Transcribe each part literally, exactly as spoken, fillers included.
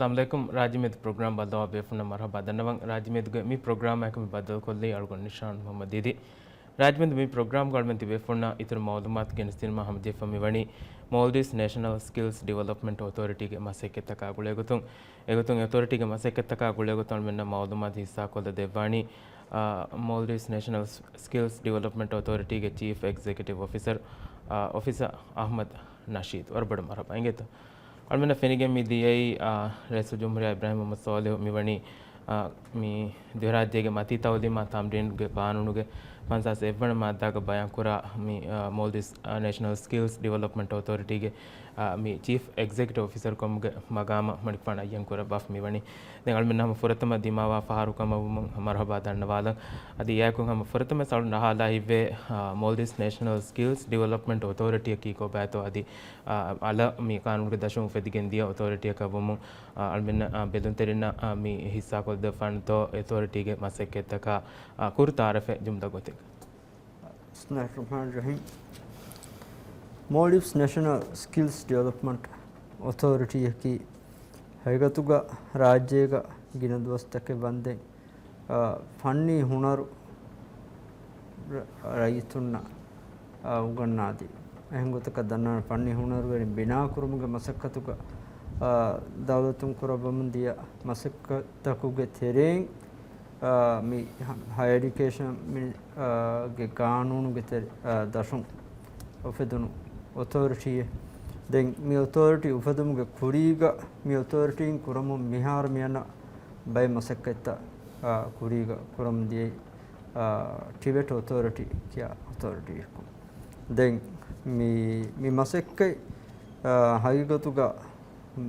އައްސަލާމު ޢަލައިކުމް. ރާއްޖެމެދު ޕްރޮގްރާމް ބައްލަވާ ބޭފުޅުންނަށް މަރުޙަބާ ދަންނަވަން. ރާއްޖެމެދުގެ މި ޕްރޮގްރާމާއެކު މި ބައްދަލުކޮށްލީ އަޅުގަނޑު ނިޝާން މުޙައްމަދު ދީދީ. ރާއްޖެމެދު މި ޕްރޮގްރާމްގަ އަޅުމެން ތިބޭފުޅުންނަށް އިތުރު މަޢުލޫމާތު ގެނެސްދިނުމަށް ހަމަޖެހިފަ މިވަނީ މޯލްޑިވްސް ނޭޝަނަލް ސްކިލްސް ޑިވެލޮޕްމަންޓް އޮތޯރިޓީގެ މަސައްކަތްތަކާ ގުޅޭގޮތުން. އެގޮތުން އެ އޮތޯރިޓީގެ މަސައްކަތްތަކާ ގުޅޭގޮތުން އަޅުމެންނަށް މަޢުލޫމާތު ހިއްސާކޮށްލަ ދެއްވާނީ، އާ، މޯލްޑިވްސް ނޭޝަނަލް ސްކިލްސް ޑިވެލޮޕްމަންޓް އޮތޯރިޓީގެ ޗީފް އެގްޒެކެޓިވް އޮފިސަރ، އާ، އޮފިސަރ އަޙްމަދު ނަޝީދު. ވަރަށް ބޮޑަށް މަރުޙަބާ އިނގޭތޯ. އަޅުމެންނަށް ފެނިގެން މި ދިޔައީ، އާ، ރައީސުލްޖުމްހޫރިއްޔާ އިބްރާހިމް މުޙައްމަދު ޞާލިޙު މިވަނީ، އާ، މި ދިވެހިރާއްޖޭގެ މަތީ ތަޢުލީމާ ތަމްރީންގެ ޤާނޫނުގެ ފަންސާސް އެއްވަނަ މާއްދާގަ ބަޔާންކުރާ މި، އާ، މޯލްޑިވްސް، އާ، ނޭޝަނަލް ސްކިލްސް ޑިވެލޮޕްމަންޓް އޮތޯރިޓީގެ، އާ، މި ޗީފް އެގްޒެކެޓިވް އޮފިސަރ ކަމުގެ މަގާމަށް މަނިކުފާނު އައްޔަން ކުރައްވާފަ މިވަނީ. ދެން އަޅުމެންނަށް ހަމަ ފުރަތަމަ ދިމާވާ ފަހަރު ކަމަށް ވުމުން މަރުޙަބާ ދަންނަވާލަން. އަދި އެއާއެކު ހަމަ ފުރަތަމަ އަޅުން އަހާލާ ހިތްވޭ، އާ، މޯލްޑިވްސް ނޭޝަނަލް ސްކިލްސް ޑިވެލޮޕްމަންޓް އޮތޯރިޓީއަކީ ކޮބާތޯ އަދި، އާ، އަލަށް މި ޤާނޫނުގެ ދަށުން އުފެދިގެން ދިޔަ އޮތޯރިޓީއަކަށް ވުމުން، އާ، އަޅުމެންނަށް، އާ، ބެލުންތެރިންނަށް، އާ، މި ހިއްސާކޮށްދެއްވާނެތޯ އެ އޮތޯރިޓީގެ މަސައްކަތްތަކާ، އާ، ކުރު ތަޢާރަފެއް ޖުމްލަ ގޮތެއް. بسم الله الرحمن الرحيم. މޯލްޑިވްސް ނޭޝަނަލް ސްކިލްސް ޑިވެލޮޕްމަންޓް އޮތޯރިޓީއަކީ ހަގީގަތުގަ ރާއްޖޭގަ ގިނަ ދުވަސްތަކެއް ވަންދެން، އާ، ފަންނީ ހުނަރު ރަ-، ރައްޔިތުންނަށް، އާ، އުނގަންނާދީ. އެހެން ގޮތަކަށް ދަންނަވަން ފަންނީ ހުނަރުވެރިން ބިނާކުރުމުގެ މަސައްކަތުގަ، އާ، ދައުލަތުން ކުރައްވަމުން ދިޔަ މަސައްކަތްތަކުގެ ތެރެއިން، އާ، މި ހަ-، ހަޔަރ އެޑިއުކޭޝަން މި-، އާ، ގެ ގާނޫނުގެ ތެރެ-، އާ، ދަށުން އުފެދުނު އޮތޯރިޓީއެއް. ދެން މި އޮތޯރިޓީ އުފެދުމުގެ ކުރީގަ މި އޮތޯރިޓީން ކުރަމުން މިހާރު މިއަންނަ ބައެއް މަސައްކަތްތައް، އާ، ކުރީގަ ކުރަމުން ދިޔައީ، އާ، ޓިބެޓް އޮތޯރިޓީ ކިޔާ އޮތޯރިޓީއެއްކޮށް. ދެން މި، މި މަސައްކަތް، އާ، ހަގީގަތުގަ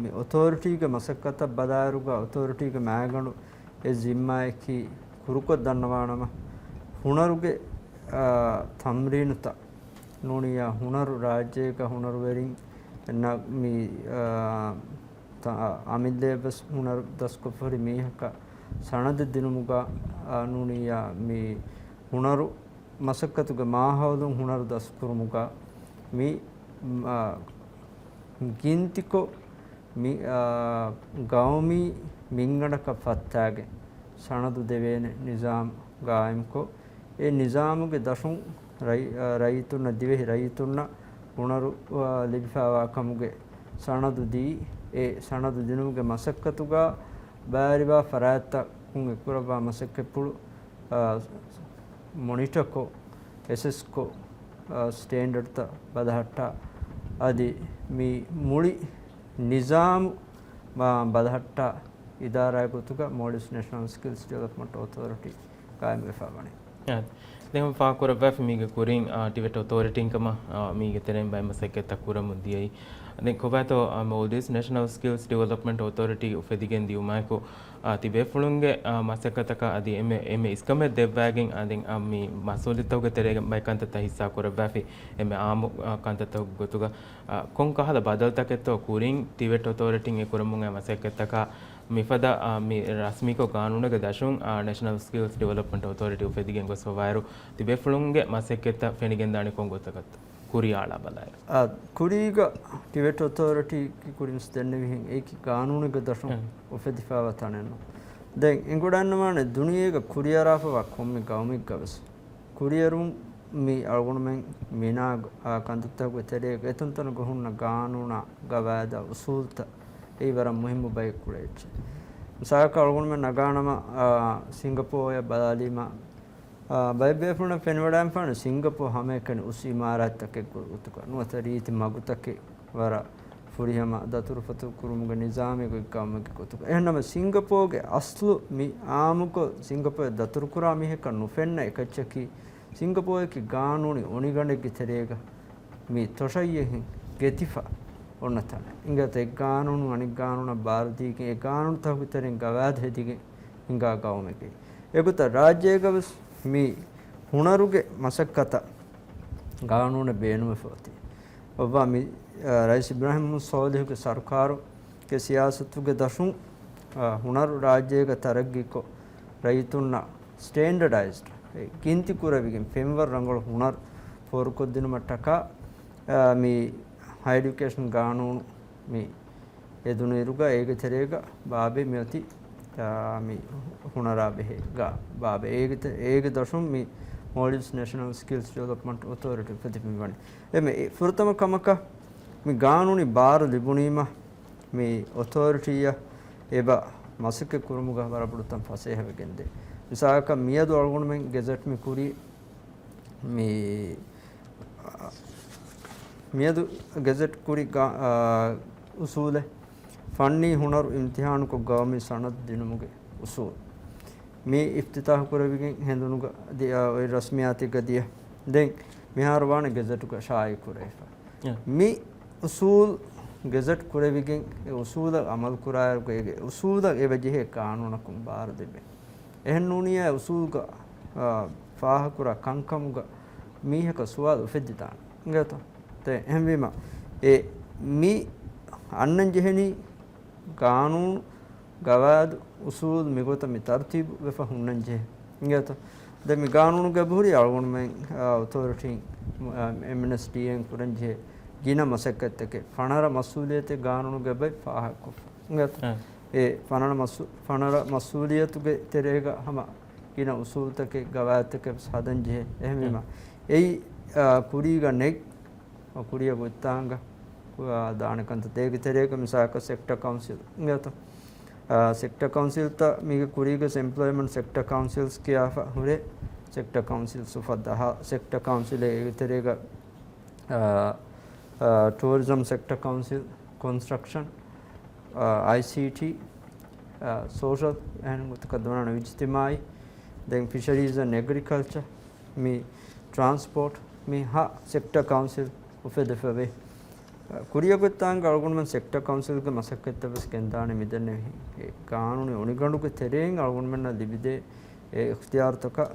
މި އޮތޯރިޓީގެ މަސައްކަތަށް ބަލާއިރުގަ އޮތޯރިޓީގެ މައިގަނޑު އެ ޒިންމާއަކީ ކުރުކޮށް ދަންނަވާނަމަ، ހުނަރުގެ، އާ، ތަމްރީނުތައް ނޫނިއްޔާ ހުނަރު ރާއްޖޭގަ ހުނަރުވެރިން ނަ-، މި، އާ، ތަ-، އަމިއްލައަށް ވެސް ހުނަރު ދަސްކޮށްފަހުރި މީހަކަށް ސަނަދެއް ދިނުމުގަ، އާ، ނޫނިއްޔާ މި ހުނަރު މަސައްކަތުގެ މާހައުލުން ހުނަރު ދަސްކުރުމުގަ މި، އާ، ގިންތިކޮށް މި، އާ، ގައުމީ މިންގަނޑަކަށް ފައްތާގެން ސަނަދު ދެވޭނެ ނިޒާމް ގާއިމްކޮށް، އެ ނިޒާމުގެ ދަށުން ރައި-، އާ، ރައްޔިތުންނަށް، ދިވެހި ރައްޔިތުންނަށް ހުނަރު، އާ، ލިބިފައިވާ ކަމުގެ ސަނަދު ދީ، އެ ސަނަދު ދިނުމުގެ މަސައްކަތުގަ ބައިވެރިވާ ފަރާތްތަކުން އެއްކުރައްވާ މަސައްކަތްޕުޅު، އާ، މޮނިޓަކޮށް، އެސެސްކޮށް، އާ، ސްޓޭންޑަޑްތައް ބަލަހައްޓާ، އަދި މި މުޅި ނިޒާމު، އާ، ބަލަހައްޓާ އިދާރާއެއް ގޮތުގަ މޯލްޑިވްސް ނޭޝަނަލް ސްކިލްސް ޑިވެލޮޕްމަންޓް އޮތޯރިޓީ ޤާއިމްވެފަ ވަނީ. އާ، ދެން ފާހަގަކުރައްވާފަ މީގެ ކުރިން، އާ، ޓިބެޓް އޮތޯރިޓީން ކަމަށް، އާ، މީގެ ތެރެއިން ބައެއް މަސައްކަތްތައް ކުރަމުން ދިޔައީ. ދެން ކޮބާތޯ، އާ، މޯލްޑިވްސް ނޭޝަނަލް ސްކިލްސް ޑިވެލޮޕްމަންޓް އޮތޯރިޓީ އުފެދިގެން ދިޔުމާއެކު، އާ، ތިބޭފުޅުންގެ، އާ، މަސައްކަތަކަށް އަދި އެންމެ، އެންމެ އިސްކަމެއް ދެއްވައިގެން، އާ، ދެން، އާ، މި މަސްއޫލިއްތަކުގެ ތެރޭގަ ބައެއް ކަންތައްތައް ހިއްސާ ކުރައްވާފި، އެންމެ އާއްމު، އާ، ކަންތައްތަކުގެ ގޮތުގަ، އާ، ކޮން ކަހަލަ ބަދަލުތަކެއްތޯ ކުރިން ޓިބެޓް އޮތޯރިޓީން އެ ކުރަމުން އައި މަސައްކަތްތަކަށް މިފަދަ، އާ، މި ރަސްމީކޮށް ގާނޫނުގެ ދަށުން، އާ، ނޭޝަނަލް ސްކިލްސް ޑިވެލޮޕްމަންޓް އޮތޯރިޓީ އުފެދިގެން ގޮސްފަވާއިރު، ތިބޭފުޅުންގެ މަސައްކަތްތައް ފެނިގެންދާނީ ކޮން ގޮތަކަށްތޯ؟ ކުރިއަށް އަޅާ ބަލާއިރު. އާ، ކުރީގަ ޓިބެޓް އޮތޯރިޓީގެ ކުރިން ދެންނެވިހެން އެއީކީ ގާނޫނުގެ ދަށުން އުފެދިފައިވާ ތަނެއްނު. ދެން އެނގިވަޑައިގަންނަވާނެ ދުނިޔޭގަ ކުރިއަރާފަވާ ކޮންމެ ގައުމެއްގަވެސް ކުރިއެރުން މި އަޅުގަނޑުމެން މިނާ، އާ، ކަންތައްތަކުގެ ތެރޭގަ އެތަންތަނުގަ ހުންނަ ގާނޫނާ، ގަވާއިދާ، އުސޫލުތައް އެއީ ވަރަށް މުހިއްމު ބައެއް ކުޅޭ އެއްޗެއް. މިސާލަކަށް އަޅުގަނޑުމެން ނަގާނަމަ، އާ، ސިންގަޕޯއަށް ބަލާލީމަ، އާ، ބައެއް ބޭފުޅުންނަށް ފެނިވަޑައިގެންފާނެ ސިންގަޕޯ ހަމައެކަނި އުސް އިމާރާތްތަކެއް ގޮތުގަ ނުވަތަ ރީތި މަގުތަކެއް ވަރަށް ފުރިހަމަ ދަތުރުފަތުރު ކުރުމުގެ ނިޒާމެއް ގޮތް ގައުމެއްގެ ގޮތުގަ. އެހެންނަމަ ސިންގަޕޯގެ އަސްލު މި އާއްމުކޮށް ސިންގަޕޯއަށް ދަތުރުކުރާ މީހަކަށް ނުފެންނަ އެކައްޗަކީ ސިންގަޕޯއަކީ ގާނޫނީ އޮނިގަނޑެއްގެ ތެރޭގަ މި ތޮށައްޔެހިން ގެތިފަ އޮންނަ ތަނެއް. އިނގޭތަ އެއް ގާނޫނު އަނެއް ގާނޫނަށް ބާރުދީގެން އެ ގާނޫނުތަކުގެ ތެރެއިން ގަވާއިދު ހެދިގެން ހިނގާ ގައުމެކޭ. އެގޮތަށް ރާއްޖޭގަވެސް މި ހުނަރުގެ މަސައްކަތަށް ގާނޫނެއް ބޭނުމެފަ އޮތީ. އޮއްވާ މި، އާ، ރައީސް އިބްރާހިމް މުހައްމަދު ސޯލިހުގެ ސަރުކާރުގެ ސިޔާސަތުގެ ދަށުން، އާ، ހުނަރު ރާއްޖޭގަ ތަރައްގީކޮށް، ރައްޔިތުންނަށް ސްޓޭންޑަޑައިޒްޑް، އެ ގިންތި ކުރެވިގެން ފެންވަރު ރަނގަޅު ހުނަރު ފޯރުކޮށްދިނުމަށްޓަކާ، އާ، މި ހަޔަރ އެޑިއުކޭޝަން ގާނޫނު މި އެދުނު އިރުގަ އޭގެ ތެރޭގަ ބާބެ މިއޮތީ، އާ، މި ހުނަރާ ބެހޭ ގާ ބާބެ. އޭގެ ތެ-، އޭގެ ދަށުން މި މޯލްޑިވްސް ނޭޝަނަލް ސްކިލްސް ޑިވެލޮޕްމަންޓް އޮތޯރިޓީ އުފެދިފައި ވަނީ. އެ މެ-، އެ ފުރަތަމަ ކަމަކަށް މި ގާނޫނީ ބާރު ލިބުނީމަ މި އޮތޯރިޓީއަށް އެބަ މަސައްކަތް ކުރުމުގަ ވަރަށް ބޮޑު ތަން ފަސޭހަވެގެން ދޭ. މިސާލަކަށް މިއަދު އަޅުގަނޑުމެން ގެޒެޓް މި ކުރީ މި، މިއަދު ގެޒެޓް ކުރި ގާ-، އާ، އުސޫލެއް ފަންނީ ހުނަރު އިމްތިހާނުކޮށް ގައުމީ ސަނަދު ދިނުމުގެ އުސޫލު. މި އިފްތިތާހު ކުރެވިގެން ހެނދުނުގަ ދި-، އާ، އޮތް ރަސްމިއްޔާތެއްގަ ދިޔަ. ދެން މިހާރު ވާނެ ގެޒެޓުގަ ޝާއިޢު ކުރެވިފަ. އެ. މި އުސޫލް ގެޒެޓް ކުރެވިގެން އެ އުސޫލަށް އަމަލު ކުރާއިރުގަ އޭގެ އުސޫލަށް އެބަ ޖެހޭ ގާނޫނަކުން ބާރު ލިބޭ. އެހެން ނޫނިއްޔާ އުސޫލުގަ، އާ، ފާހަގަކުރާ ކަންކަމުގަ މީހަކަށް ސުވާލު އުފެއްދިދާނެ. އިނގޭތޯ؟ އެ، އެހެންވީމަ، އެ މި އަންނަން ޖެހެނީ ގާނޫނު، ގަވާއިދު، އުސޫލު މިގޮތަށް މި ތަރުތީބު ވެފަ ހުންނަން ޖެހޭ. އިނގޭތޯ؟ ދެން މި ގާނޫނުގަ އެބަހުރި އަޅުގަނޑުމެން، އާ، އޮތޯރިޓީން، އާ، އެމްއެންއެސްޑީއޭން ކުރަން ޖެހޭ ގިނަ މަސައްކަތްތަކެއް ފަނަރަ މަސްއޫލިއްޔަތެއް ގާނޫނުގަ އެބައި ފާހަގަކޮށްފަ. އިނގޭތޯ؟ އެ ފަނަރަ މަސް-، ފަނަރަ މަސްއޫލިއްޔަތުގެ ތެރޭގަ ހަމަ ގިނަ އުސޫލުތަކެއް، ގަވާއިދުތަކެއް ވެސް ހަދަން ޖެހޭ. އެހެންވީމަ، އެ. އެއީ، އާ، ކުރީގަ ނެތް، ކުރިއަށް ގޮތްތާނގަ، އާ، ދާނެ ކަންތައް. އޭގެ ތެރޭގަ މިސާލަކަށް ސެކްޓަ ކައުންސިލް އިނގޭތޯ؟ އާ، ސެކްޓަ ކައުންސިލްތައް މީގެ ކުރީގަ އެމްޕްލޮއިމަންޓް ސެކްޓަ ކައުންސިލްސް ކިޔާފަ ހުރޭ، ސެކްޓަ ކައުންސިލްސް އުފައްދާ ހާ، ސެކްޓަ ކައުންސިލް އޭގެ ތެރޭގަ އާ، އާ، ޓޫރިޒަމް ސެކްޓަ ކައުންސިލް، ކޮންސްޓްރަކްޝަން، އާ، އައިސީޓީ، އާ، ސޯޝަލް، އެހެން ގޮތަކަށް ދަންނަވާނެ އިޖްތިމާޢީ، ދެން ފިޝަރީޒް އެންޑް އެގްރިކަލްޗަރ، މި ޓްރާންސްޕޯޓް، މި ހަ ސެކްޓަ ކައުންސިލް އުފެދިފަވޭ. އާ، ކުރިއަށް ގޮތްތާނގަ އަޅުގަނޑުމެން ސެކްޓަ ކައުންސިލްގެ މަސައްކަތްތައް ވެސް ގެންދާނެ މިދެންނެވި. އެ ގާނޫނީ އޮނިގަނޑުގެ ތެރެއިން އަޅުގަނޑުމެންނަށް ލިބިދޭ އެ އިޚްތިޔާރުތަކަށް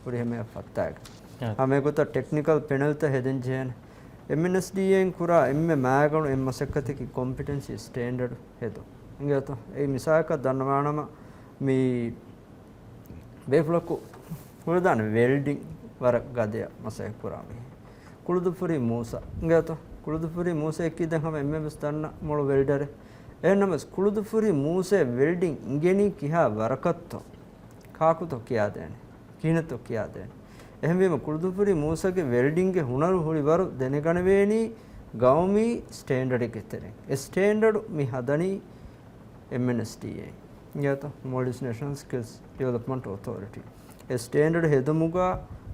ހުރިހެމަޔަށް ފައްތާގެން. އާ. ހަމަ އެގޮތަށް ޓެކްނިކަލް ޕެނެލްތައް ހެދެން ޖެހޭނެ. އެމްއެންއެސްޑީއޭން ކުރާ އެންމެ މައިގަނޑު އެއް މަސައްކަތަކީ ކޮމްޕިޓެންސީ ސްޓޭންޑަޑް ހެދުން. އިނގޭތޯ؟ އެއީ މިސާލަކަށް ދަންނަވާނަމަ މި ބޭފުޅަކު ކުޅަދާނެ ވެލްޑިން ވަރަށް ގަދަޔަށް މަސައްކަތް ކުރާ މީހެއް. ކުޅުދުފުރި މޫސާ. އިނގޭތޯ؟ ކުޅުދުފުރި މޫސާއަކީ ދެން ހަމަ އެންމެން ވެސް ދަންނަ މޮޅު ވެލްޑަރެއް. އެހެންނަމަވެސް ކުޅުދުފުރި މޫސާ ވެލްޑިން އިނގެނީ ކިހާ ވަރަކަށްތޯ؟ ކާކުތޯ ކިޔާދޭނެ؟ ކިހިނެއްތޯ ކިޔާދޭނެ؟ އެހެންވީމަ، ކުޅުދުފުރި މޫސާގެ ވެލްޑިންގެ ހުނަރު ހުރި ވަރު ދެނެގަނެވޭނީ ގައުމީ ސްޓޭންޑަޑެއްގެ ތެރެއިން. އެ ސްޓޭންޑަޑު މި ހަދަނީ އެމްއެންއެސްޑީއޭ. އިނގޭތޯ؟ މޯލްޑިވްސް ނޭޝަނަލް ސްކިލްސް ޑިވެލޮޕްމަންޓް އޮތޯރިޓީ. އެ ސްޓޭންޑަޑް ހެދުމުގަ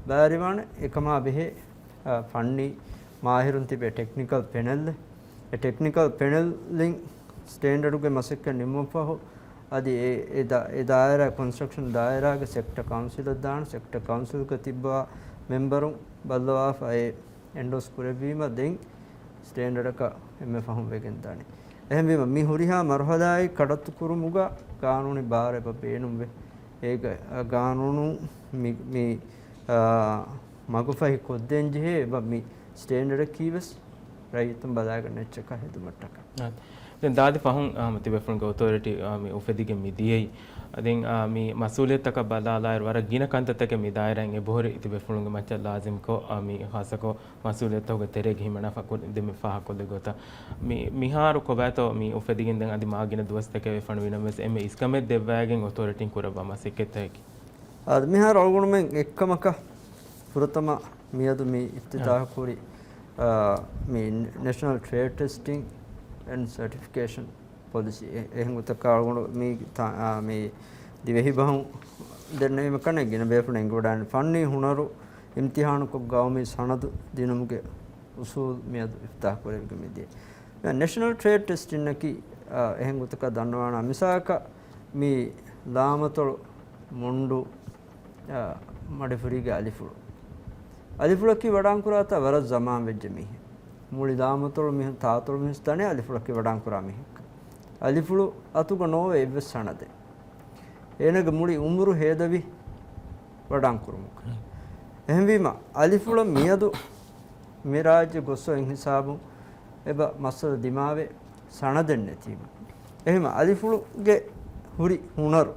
ބައިވެރިވާނެ އެކަމާ ބެހޭ، އާ، ފަންނީ މާހިރުން ތިބޭ ޓެކްނިކަލް ޕެނެލް. އެ ޓެކްނިކަލް ޕެނެލްއިން ސްޓޭންޑަޑުގެ މަސައްކަތް ނިމުމަށްފަހު، އަދި އެ، އެ ދާ-، އެ ދާއިރާ ކޮންސްޓްރަކްޝަން ދާއިރާގެ ސެކްޓަ ކައުންސިލަށް ދާން، ސެކްޓަ ކައުންސިލްގަ ތިއްބާ މެމްބަރުން ބައްލަވާފަ އެ އެންޑޯސް ކުރެއްވީމަ، ދެން ސްޓޭންޑަޑަކަށް އެންމެ ފަހުން ވެގެން ދާނީ. އެހެންވީމަ، މި ހުރިހާ މަރުހަލާއެއް ކަޑައްތު ކުރުމުގަ ގާނޫނީ ބާރެއް އެބަ ބޭނުންވޭ. އޭގަ ގާނޫނު މި، މި، އާ، މަގުފަހި ކޮށްދޭން ޖެހޭ އެބަ މި ސްޓޭންޑަޑަކީ ވެސް ރައްޔިތުން ބަލާގަންނަ އެއްޗަކަށް ހެދުމަށްޓަކައި. ދެން ދާދި ފަހުން، އާ، ތިބޭފުޅުންގެ އޮތޯރިޓީ، އާ، މި އުފެދިގެން މި ދިޔައީ. ދެން، އާ، މި މަސްއޫލިއްޔަތުތަކަށް ބަލާލާއިރު ވަރަށް ގިނަ ކަންތައްތަކެއް މި ދާއިރާއިން އެބަހުރި ތިބޭފުޅުންގެ މައްޗަށް ލާޒިމްކޮށް، އާ، މި ހާއްސަކޮށް މަސްއޫލިއްޔަތުތަކުގެ ތެރޭގަ ހިމަނާފަ ކުރި ދެން މި ފާހަގަކޮށްލި ގޮތަށް. މި، މިހާރު ކޮބާތޯ މި އުފެދިގެން ދެން އަދި މާ ގިނަ ދުވަސްތަކެއް ވެފަން ވީނަމަވެސް އެންމެ އިސްކަމެއް ދެއްވައިގެން އޮތޯރިޓީން ކުރައްވާ މަސައްކަތްތަކަކީ. އާދެ، މިހާރު އަޅުގަނޑުމެން އެއްކަމަކަށް ފުރަތަމަ މިއަދު މި އިފްތިތާހު ކުރި، އާ، މި ނޭޝަނަލް ޓްރޭޑް ޓެސްޓިން އެންޑް ސަޓިފިކޭޝަން ޕޮލިސީ. އެ-، އެހެން ގޮތަކަށް އަޅުގަނޑު މި ތާ-، އާ، މި ދިވެހި ބަހުން ދެންނެވީމަ ކަންނޭނގެ ގިނަ ބޭފުޅުން އެނގިވަޑައިގެން ފަންނީ ހުނަރު އިމްތިހާނުކޮށް ގައުމީ ސަނަދު ދިނުމުގެ އުސޫލު މިއަދު އިފްތިތާހު ކުރެވިގެން މިދިޔަ. ނޭޝަނަލް ޓްރޭޑް ޓެސްޓިންއަކީ، އާ، އެހެން ގޮތަކަށް ދަންނަވާނަ މިސާލަކަށް މި ލާމަތޮޅު މުންޑު، އާ، މަޑިފުރީގެ އަލިފުޅު. އަލިފުޅަކީ ވަޑާންކުރާތާ ވަރަށް ޒަމާން ވެއްޖެ މީހެއް. މުޅި ލާމަތޮޅު މިހުން ތާތޮޅު މިހުން ދަނީ އަލިފުޅަކީ ވަޑާންކުރާ މީހެއްކަން. އަލިފުޅު އަތުގަ ނޯވޭ އެއްވެސް ސަނަދެއް. އޭނަގެ މުޅި އުމުރު ހޭދަވި ވަޑާންކުރުމުގަ. އެހެންވީމަ، އަލިފުޅަށް މިއަދު މި ރާއްޖެ ގޮސް އޮތް ހިސާބުން އެބަ މައްސަލަ ދިމާވެ ސަނަދެއް ނެތީމަ. އެހެންވީމަ، އަލިފުޅުގެ ހުރި ހުނަރު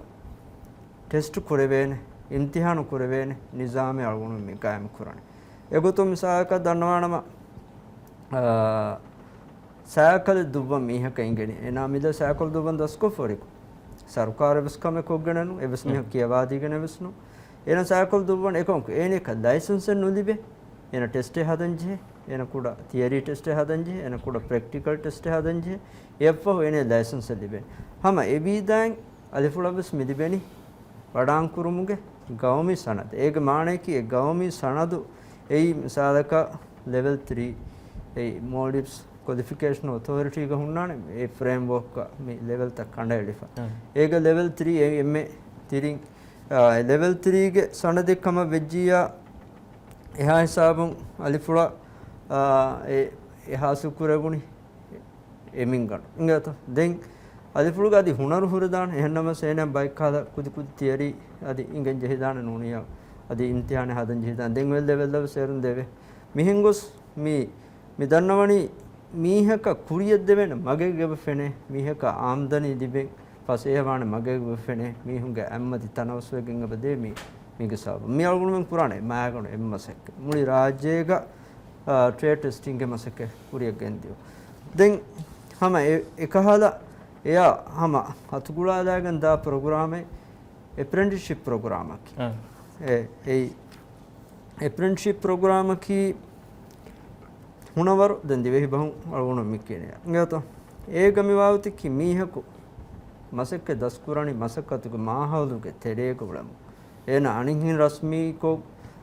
ޓެސްޓް ކުރެވޭނެ، އިމްތިހާނު ކުރެވޭނެ ނިޒާމެއް އަޅުގަނޑު މި ގާއިމު ކުރަނީ. އެގޮތުން މިސާލަކަށް ދަންނަވާނަމަ، އާ، ސައިކަލެއް ދުއްވަން މީހަކަށް އިނގެނީ. އޭނާ މިދަ ސައިކަލް ދުއްވަން ދަސްކޮށްފަ އޮތްކޮ. ސަރުކާރަށް ވެސް ކަމެއް ކޮށްގެނެއް ނޫން. އެވެސް މީހަކު ކިޔަވާދީގެނެއް ވެސް ނޫން. އޭނާ ސައިކަލް ދުއްވަން އެކަމަކު އޭނައަކަށް ލައިސަންސެއް ނުލިބޭ. އޭނަ ޓެސްޓެއް ހަދަން ޖެހޭ. އޭނަ ކުޑަ ތިއަރީ ޓެސްޓެއް ހަދަން ޖެހޭ. އޭނަ ކުޑަ ޕްރެކްޓިކަލް ޓެސްޓެއް ހަދަން ޖެހޭ. އެއަށްފަހު އޭނަ ލައިސަންސެއް ލިބޭނެ. ހަމަ އެބީދާއިން އަލިފުޅަށް ވެސް މިލިބެނީ ވަޑާންކުރުމުގެ ގައުމީ ސަނަދެއް. އޭގެ މާނަޔަކީ އެ ގައުމީ ސަނަދު އެއީ މިސާލަކަށް ލެވެލް ތްރީ އެއީ މޯލްޑިވްސް ކޮލިފިކޭޝަން އޮތޯރިޓީގަ ހުންނާނެ އެ ފްރޭމްވޯކްގަ މި ލެވެލްތައް ކަނޑައެޅިފަ. އޭގަ ލެވެލް ތްރީ އެ އެމްއޭ ތިރިން، އާ، އެ ލެވެލް ތްރީގެ ސަނަދެއް ކަމަށް ވެއްޖިއްޔާ އެހާ ހިސާބުން އަލިފުޅަށް، އާ، އެ، އެ ހާސިލް ކުރެވުނީ އެ މިންގަނޑު. އިނގޭތޯ؟ ދެން އަލިފުޅުގަ އަދި ހުނަރު ހުރެދާނެ. އެހެންނަމަސް އޭނަ ބައެއްކަހަލަ ކުދި ކުދި ތިއަރީ އަދި އިނގެން ޖެހިދާނެ ނޫނިއްޔާ. އަދި އިމްތިހާނެއް ހަދަން ޖެހިދާނެ. ދެން އޮތް ލެވެލްއަށް ވެސް އޭރުން ދެވޭ. މިހެން ގޮސް މި، މި ދަންނަވަނީ މީހަކަށް ކުރިއަށް ދެވޭނެ މަގެއް އެބަ ފެނޭ، މީހަކަށް އާމްދަނީ ލިބެން ފަސޭހަވާނެ މަގެއް އެބަ ފެނޭ، މީހުންގެ އަތްމަތި ތަނަވަސްވެގެން އެބަ ދޭ މި، މީގެ ސަބަބުން. މި އަޅުގަނޑުމެން ކުރާނެ މާގަނޑު އެއް މަސައްކަތް. މުޅި ރާއްޖޭގަ އާ، ޓްރޭޑް ޓެސްޓިންގެ މަސައްކަތް ކުރިއަށް ގެންދިޔުން. ދެން ހަމަ އެ، އެކަހަލަ އެޔާ ހަމަ އަތުގުޅާލާގެން ދާ ޕްރޮގްރާމެއް އެޕްރެންޓިސްޝިޕް ޕްރޮގްރާމަކީ. އާ. އެ، އެއީ އެޕްރެންޓިސްޝިޕް ޕްރޮގްރާމަކީ ހުނަވަރު ދެން ދިވެހި ބަހުން އަޅުގަނޑު މި ކިޔަނީ. އިނގޭތޯ؟ އޭގަ މި ވާހަކަ މީހަކު މަސައްކަތް ދަސްކުރަނީ މަސައްކަތުގެ މާހައުލުގެ ތެރޭގަ އުޅެމުން. އޭނަ އަނިހިން ރަސްމީކޮށް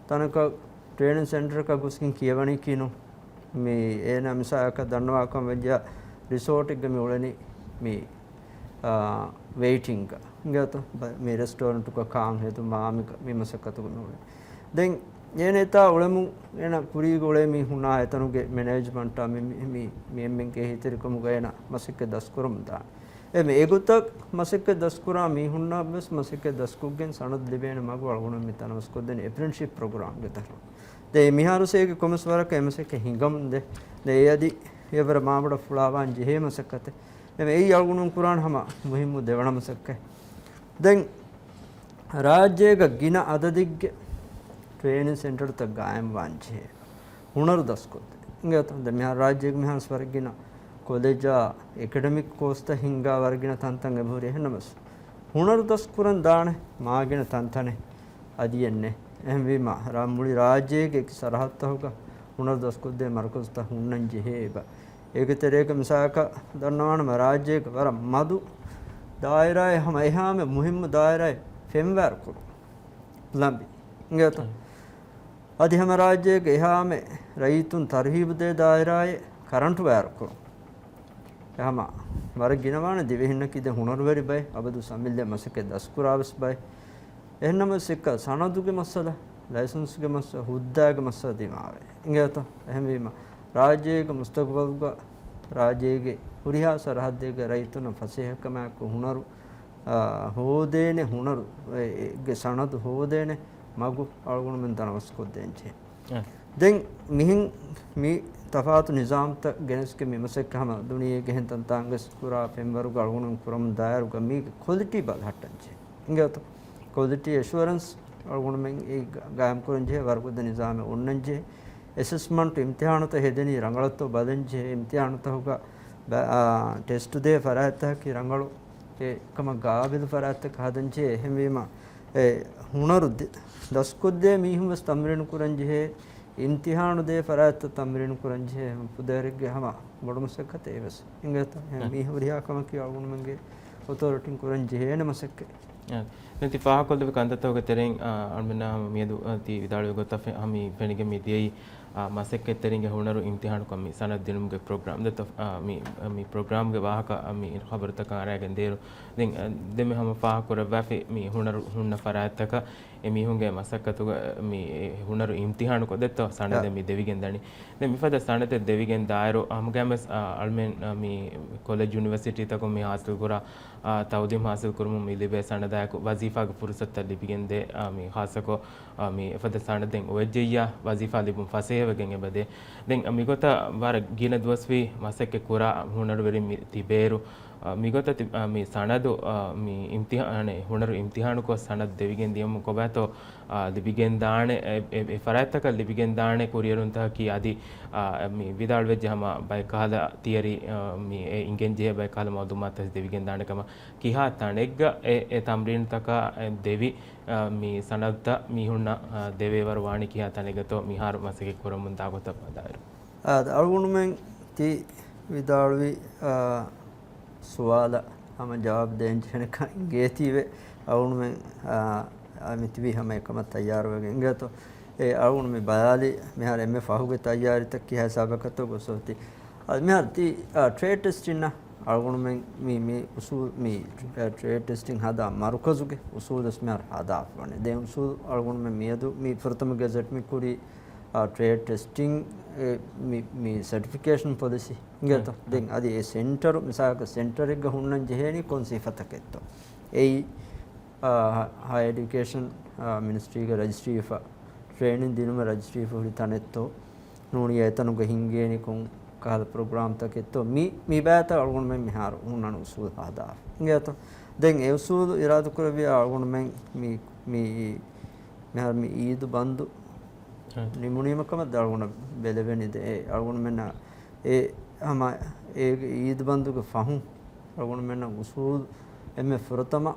ތަނަކަށް ޓްރޭނިން ސެންޓަރަކަށް ގޮސްގެން ކިޔަވަނީކީ ނޫން. މި އޭނަ މިސާލަކަށް ދަންނަވާކަމަށް ވެއްޖާ ރިސޯޓެއްގަ މި އުޅެނީ މި، އާ، ވެއިޓިންގ. އިނގޭތޯ؟ ބަ-، މި ރެސްޓޯރެންޓުގަ ކާން ހެދުމާ މި ކަ-، މި މަސައްކަތުގަ މި އުޅެނީ. ދެން އޭނަ އެތާ އުޅެމުން އޭނަ ކުރީގަ އުޅޭ މީ ހުނާ އެތަނުގެ މެނޭޖްމަންޓާ މި، މި، މި، މި އެންމެންގެ އެހީތެރިކަމުގަ އޭނަ މަސައްކަތް ދަސްކުރަމުން ދާނެ. އެ މި އެގޮތަށް މަސައްކަތް ދަސްކުރާ މީހުންނަށް ވެސް މަސައްކަތް ދަސްކޮށްގެން ސަނަދު ލިބޭނެ މަގު އަޅުގަނޑު މި ތަނަވަސްކޮށްދޭނެ އެޕްރެންޓިސްޝިޕް ޕްރޮގްރާމްގެ ތަރު. ދެ މިހާރު ސޭގެ ކޮމެސް ވަރަކަށް އެ މަސައްކަތް ހިނގަމުން ދެ. ދެ އެ އަދި އެވަރަށް މާބޮޑަށް ފުޅާވާން ޖެހޭ މަސައްކަތެއް. ދެ އެއީ އަޅުގަނޑު ކުރާން ހަމަ މުހިއްމު ދެވަނަ މަސައްކަތް. ދެން ރާއްޖޭގަ ގިނަ އަދަދެއްގެ ޓްރޭނިން ސެންޓަރުތައް ގާއިމްވާން ޖެހޭ ހުނަރު ދަސްކޮށްދޭ. އިނގޭތޯ؟ ދެ މިހާރު ރާއްޖޭގެ މިހާރު ވެސް ވަރަށް ގިނަ ކޮލެޖާ އެކަޑަމިކް ކޯސްތައް ހިންގާ ވަރަށް ގިނަ ތަންތަން އެބަހުރި. އެހެންނަމަސް ހުނަރު ދަސްކުރަން ދާނެ މާގިނަ ތަންތަނެއް އަދި އެއްނެއް. އެހެންވީމަ ރާ-، މުޅި ރާއްޖޭގެ އެކި ސަރަހައްދުތަކުގަ ހުނަރު ދަސްކޮށްދޭ މަރުކަޒުތައް ހުންނަން ޖެހޭ އެބަ. އޭގެ ތެރޭގަ މިސާލަކަށް ދަންނަވާނަމަ ރާއްޖޭގެ ވަރަށް މަދު ދާއިރާއެއް ހަމަ އެހާމެ މުހިއްމު ދާއިރާއެއް ފެން ވައިރު ކުރުން. ލަނބި. އިނގޭތޯ؟ އަދި ހަމަ ރާއްޖޭގެ އެހާމެ ރައްޔިތުން ތަރުހީބު ދޭ ދާއިރާއެއް ކަރަންޓު ވައިރު ކުރުން. އެ ހަމަ ވަރަށް ގިނަވާނެ ދިވެހިންނަކީ ދެ ހުނަރުވެރި ބައެއް، އަބަދު ސަމިލްއެ މަސައްކަތް ދަސްކުރާވެސް ބައެއް. އެހެންނަމަވެސް އެއްކަ ސަނަދުގެ މައްސަލަ، ލައިސަންސްގެ މައްސަލަ، ހުއްދާގެ މައްސަލަ ދިމާވޭ. އިނގޭތޯ؟ އެހެންވީމަ، ރާއްޖޭގެ މުސްތަގުބަލުގަ، ރާއްޖޭގެ ހުރިހާ ސަރަހައްދެއްގަ ރައްޔިތުންނަށް ފަސޭހަކަމާއެކު ހުނަރު، އާ، ހޯދޭނެ ހުނަރު، އެ، އެ، ގެ ސަނަދު ހޯދޭނެ މަގު އަޅުގަނޑުމެން ތަނަވަސްކޮށްދޭންޖެހޭ. އެ. ދެން މިހެން މި ތަފާތު ނިޒާމްތައް ގެނެސްގެން މި މަސައްކަތް ހަމަ ދުނިޔޭގެ އެހެން ތަންތާނގެ ކުރާ ފެންވަރުގަ އަޅުގަނޑުމެން ކުރަމުން ދާއިރުގަ މީގެ ކޮލިޓީ ބަލަހައްޓަންޖެހޭ. އިނގޭތޯ؟ ކޮލިޓީ އެޝުއަރެންސް އަޅުގަނޑުމެން އެ ގ-، ގާއިމްކުރަންޖެހޭ ވަރުގަދަ ނިޒާމެއް އޮންނަންޖެހޭ. އެސެސްމަންޓު އިމްތިހާނުތައް ހެދެނީ ރަނގަޅަށްތޯ ބަލަންޖެހޭ. އިމްތިހާނުތަކުގަ ބަ-، އާ، ޓެސްޓު ދޭ ފަރާތްތަކަކީ ރަނގަޅު އެ ކަމަށް ގާބިލު ފަރާތްތަކަށް ހަދަންޖެހޭ. އެހެންވީމަ، އެ ހުނަރު ދެ-، ދަސްކޮށްދޭ މީހުން ވެސް ތަމްރީނު ކުރަންޖެހޭ، އިމްތިހާނު ދޭ ފަރާތްތައް ތަމްރީނު ކުރަންޖެހޭ. ފުދޭވަރެއްގެ ހަމަ ބޮޑު މަސައްކަތެއް އެވެސް. އިނގޭތަ؟ އެ އެ. މީ ހުރިހާ ކަމަކީ އަޅުގަނޑުމެންގެ އޮތޯރިޓީން ކުރަން ޖެހޭނެ މަސައްކަތް. އެ. ދެން ތި ފާހަގަކޮށްލެވި ކަންތައްތަކުގެ ތެރެއިން، އާ، އަޅުމެންނާ ހަމަ މިއަދު، އާ، ތި ވިދާޅުވި ގޮތަށް ފެ-، ހަމަ މި ފެނިގެން މި ދިޔައީ، އާ، މަސައްކަތްތެރިންގެ ހުނަރު އިމްތިހާނުކޮށް މި ސަނަދު ދިނުމުގެ ޕްރޮގްރާމް. ދެން ތޮ-، އާ، މި، މި ޕްރޮގްރާމްގެ ވާހަކަ، އާ، މި ޚަބަރުތަކަށް އަރައިގެން ދޭއިރު، ދެން، އަ، ދެން މި ހަމަ ފާހަގަކުރައްވާފި މި ހުނަރު ހުންނަ ފަރާތްތަކަށް އެ މީހުންގެ މަސައްކަތުގަ މި އެ ހުނަރު އިމްތިހާނުކޮށް ދެއްތޯ ސަނަދެއް އަ. މި ދެވިގެން ދަނީ. ދެން މިފަދަ ސަނަދެއް ދެވިގެން ދާއިރު ހަމަގައިމުވެސް، އަ، އަޅުމެން، އަ، މި ކޮލެޖް ޔުނިވަރސިޓީތަކުން މި ހާސިލްކުރާ، އަ، ތައުލީމް ހާސިލްކުރުމުން މި ލިބޭ ސަނަދާއެކު ވަޒީފާގެ ފުރުސަތުތައް ލިބިގެންދޭ، އަ، މި ޚާއްޞަކޮށް، އަ، މި އެފަދަ ސަނަދެއް އޮވެއްޖެއްޔާ ވަޒީފާ ލިބުން ފަސޭހަވެގެން އެބަދޭ. ދެން މިގޮތަށް ވަރަށް ގިނަ ދުވަސްވީ މަސައްކަތް ކުރާ ހުނަރުވެރިން މި ތިބޭއިރު، މިގޮތަށް ތި-، އާ، މި ސަނަދު، އާ، މި އިމްތިހާނެ، ހުނަރު އިމްތިހާނުކޮށް ސަނަދު ދެވިގެން ދިޔަމު ކޮބާތޯ، އާ، ލިބިގެން ދާނެ، އެ، އެ، އެ ފަރާތްތަކަށް ލިބިގެން ދާނެ ކުރިއެރުންތަކަކީ އަދި، އާ، މި ވިދާޅުވެއްޖެ ހަމަ ބައެއް ކަހަލަ ތިޔަރީ، އާ، މި އެ އިނގެން ޖެހޭ ބައެއް ކަހަލަ މައުލޫމާތު ދެވިގެން ދާނެ ކަމަށް. ކިހާ ތަނެއްގަ އެ، އެ ތަމްރީނުތަކާ ދެވި، އާ، މި ސަނަދުތައް މީހުންނަށް، އާ، ދެވޭވަރު ވާނީ ކިހާ ތަނެއްގަތޯ މިހާރު މަސައްކަތް ކުރަމުން ދާ ގޮތަށް ވަދާއިރު. އާދެ، އަޅުގަނޑުމެން ތި ވިދާޅުވި، އާ، ސުވާލަށް ހަމަ ޖަވާބު ދޭން ޖެހެނެކަން އިނގޭތީވެ. އަޅުގަނޑުމެން، އާ، އާ، މިތިބީ ހަމަ އެކަމަށް ތައްޔާރުވެގެން އިނގޭތޯ. އެ އަޅުގަނޑު މި ބަލާލީ މިހާރު އެންމެ ފަހުގެ ތައްޔާރީތައް ކިހާ ހިސާބަކަށްތޯ ގޮސް އޮތީ. އާ، މިހާރު ތި، އާ، ޓްރޭޑް ޓެސްޓިންއަށް އަޅުގަނޑުމެން މި، މި އުސޫލް، މި، އާ، ޓްރޭޑް ޓެސްޓިން ހަދާ މަރުކަޒުގެ އުސޫލުވެސް މިހާރު ހަދާފަވަނީ. ދެން އުސޫލް އަޅުގަނޑުމެން މިއަދު މި ފުރަތަމަ ގެޒެޓް މި ކުރީ އާ، ޓްރޭޑް ޓެސްޓިން، އެ، މި، މި ސެޓްފިކޭޝަން ޕޮލިސީ އިނގޭތޯ. އެ، ދެން އަދި އެ ސެންޓަރު، މިސާލަކަށް ސެންޓަރެއްގަ ހުންނަން ޖެހޭނީ ކޮން ސިފަތަކެއްތޯ. އެއީ، އާ، ހަ-، ހަޔަރ އެޑިއުކޭޝަން، އާ، މިނިސްޓްރީގަ ރަޖިސްޓްރީވެފަ، ޓްރޭނިން ދިނުމަށް ރަޖިސްޓްރީވެފަ ހުރި ތަނެއްތޯ. ނޫނީ އެތަނުގަ ހިންގޭނީ ކޮން ކަހަލަ ޕްރޮގްރާމްތަކެއްތޯ. މި، މި ބައިތައް އަޅުގަނޑުމެން މިހާރު ހުންނަން އުސޫލު ހަދާފަ އިނގޭތޯ. ދެން އެ އުސޫލު އިރާދަކުރެއްވިޔާ އަޅުގަނޑުމެން މި، މި މިހާރު މި އީދު ބަންދު ހަ. ނިމުނީމަ ކަމަށް އަޅުގަނޑަށް ބެލެވެނީ. ދެ-، އެ އަޅުގަނޑުމެންނަށް އެ ހަމަ އޭގެ އީދު ބަންދުގެ ފަހުން އަޅުގަނޑުމެންނަށް އުސޫލު އެންމެ ފުރަތަމަ،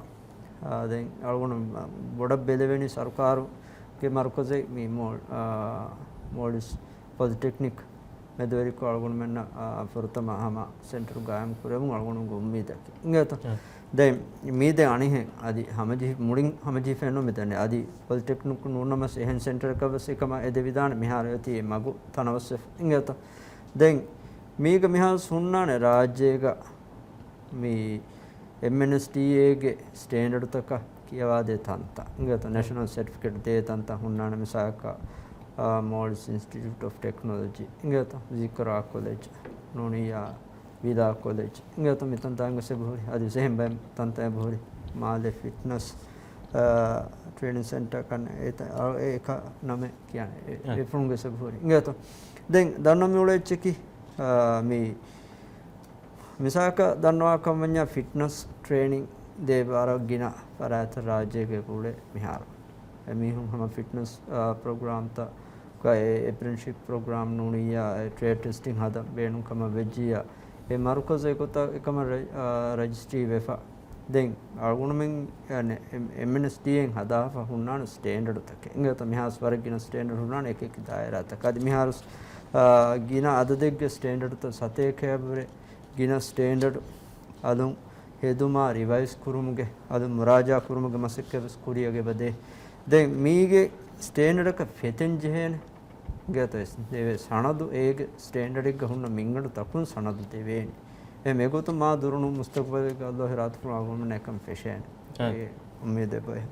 އާ، ދެން އަޅުގަނޑު ބޮޑަށް ބެލެވެނީ ސަރުކާރުގެ މަރުކަޒެއް މި މޯ-، އާ، މޯލްޑިވްސް ޕޮލިޓެކްނިކް މެދުވެރިކޮށް އަޅުގަނޑުމެންނަށް، އާ، ފުރަތަމަ ހަމަ ސެންޓަރު ގާއިމް ކުރެވުން އަޅުގަނޑުގެ އުއްމީދަކީ. އިނގޭތޯ؟ އެ. ދެން މީދެ އަނިހެން އަދި ހަމަޖެހި-، މުޅިން ހަމަޖެހިފައެއް ނޫން މިދަނީ. އަދި ޕޮލިޓެކްނިކް ނޫންނަމަސް އެހެން ސެންޓަރަކަށް ވެސް އެކަމަށް އެދެވިދާނެ. މިހާރު އޮތީ އެ މަގު ތަނަވަސްވެފަ. އިނގޭތޯ؟ ދެން މީގަ މިހާރު ހުންނާނެ ރާއްޖޭގަ މި އެމްއެންއެސްޑީއޭގެ ސްޓޭންޑަޑުތަކަށް ކިޔަވާދޭ ތަންތަން. އިނގޭތޯ؟ ނޭޝަނަލް ސެޓްފިކެޓް ދޭ ތަންތަން ހުންނާނެ. މިސާލަކަށް، އާ، މޯލްޑިވްސް އިންސްޓިޓިއުޓް އޮފް ޓެކްނޮލޮޖީ. އިނގޭތޯ؟ ޒިކްރާ ކޮލެޖް، ނޫނިއްޔާ ވިލާ ކޮލެޖް. އިނގޭތޯ؟ މި ތަންތަން ގޮސް އެބަހުރި. އަދި އެހެން ބައެއް ތަންތަން އެބަހުރި. މާލެ ފިޓްނަސް، އާ، ޓްރޭނިންގ ސެންޓަރ ކަން އެ ތަ-، އާ، އެ އެކަ ނަމެއް ކިޔާނެ. އެ، އެ. އެ ފުން ގޮސް އެބަހުރި. އިނގޭތޯ؟ ދެން ދަންނަ މި އުޅޭ އެއްޗަކީ، އާ، މި މިސާލަކަށް ދަންނަވާ ކަމަށް ވަންޏާ ފިޓްނަސް ޓްރޭނިން ދޭ ވަރަށް ގިނަ ފަރާތްތައް ރާއްޖޭގަ އުޅޭ މިހާރު. އެމީހުން ހަމަ ފިޓްނަސް، އާ، ޕްރޮގްރާމްތައް ގަ އެ އެޕްރެންޓިސްޝިޕް ޕްރޮގްރާމް ނޫނިއްޔާ އެ ޓްރޭޑް ޓެސްޓިން ހަދަން ބޭނުން ކަމަށް ވެއްޖިއްޔާ އެ މަރުކަޒު އެގޮތަށް އެކަމަށް ރަ-، އާ، ރަޖިސްޓްރީ ވެފަ. ދެން އަޅުގަނޑުމެން އެމްއެންއެސްޑީއޭން ހަދާފަ ހުންނާނެ ސްޓޭންޑަޑުތަކެއް. އިނގޭތޯ؟ މިހާރު ވަރަށް ގިނަ ސްޓޭންޑަޑް ހުންނާނެ އެކި އެކި ދާއިރާތަކަށް. އަދި މިހާރު، އާ، ގިނަ އަދަދެއްގެ ސްޓޭންޑަޑުތައް ސަތޭކައަށްވުރެ ގިނަ ސްޓޭންޑަޑު އަލުން ހެދުމާ ރިވައިޒް ކުރުމުގެ އަލުން މުރާޖާ ކުރުމުގެ މަސައްކަތް ވެސް ކުރިއަށް އެބަދޭ. ދެން މީގެ ސްޓޭންޑަޑަކަށް ފެތެން ޖެހޭނެ ގެތަ ދެވޭ ސަނަދު އޭގެ ސްޓޭންޑަޑެއްގަ ހުންނަ މިންގަނޑު ތަކުން ސަނަދު ދެވޭނެ. އެ މެގޮތުން މާ ދުރުނު މުސްތަޤުބަލެއްގަ ﷲ ރާތުފުޅު އަޅުގަނޑުމެން އެކަން ފެށޭނެ. އެ. އެ އުއްމީދެއް ބޮއެ.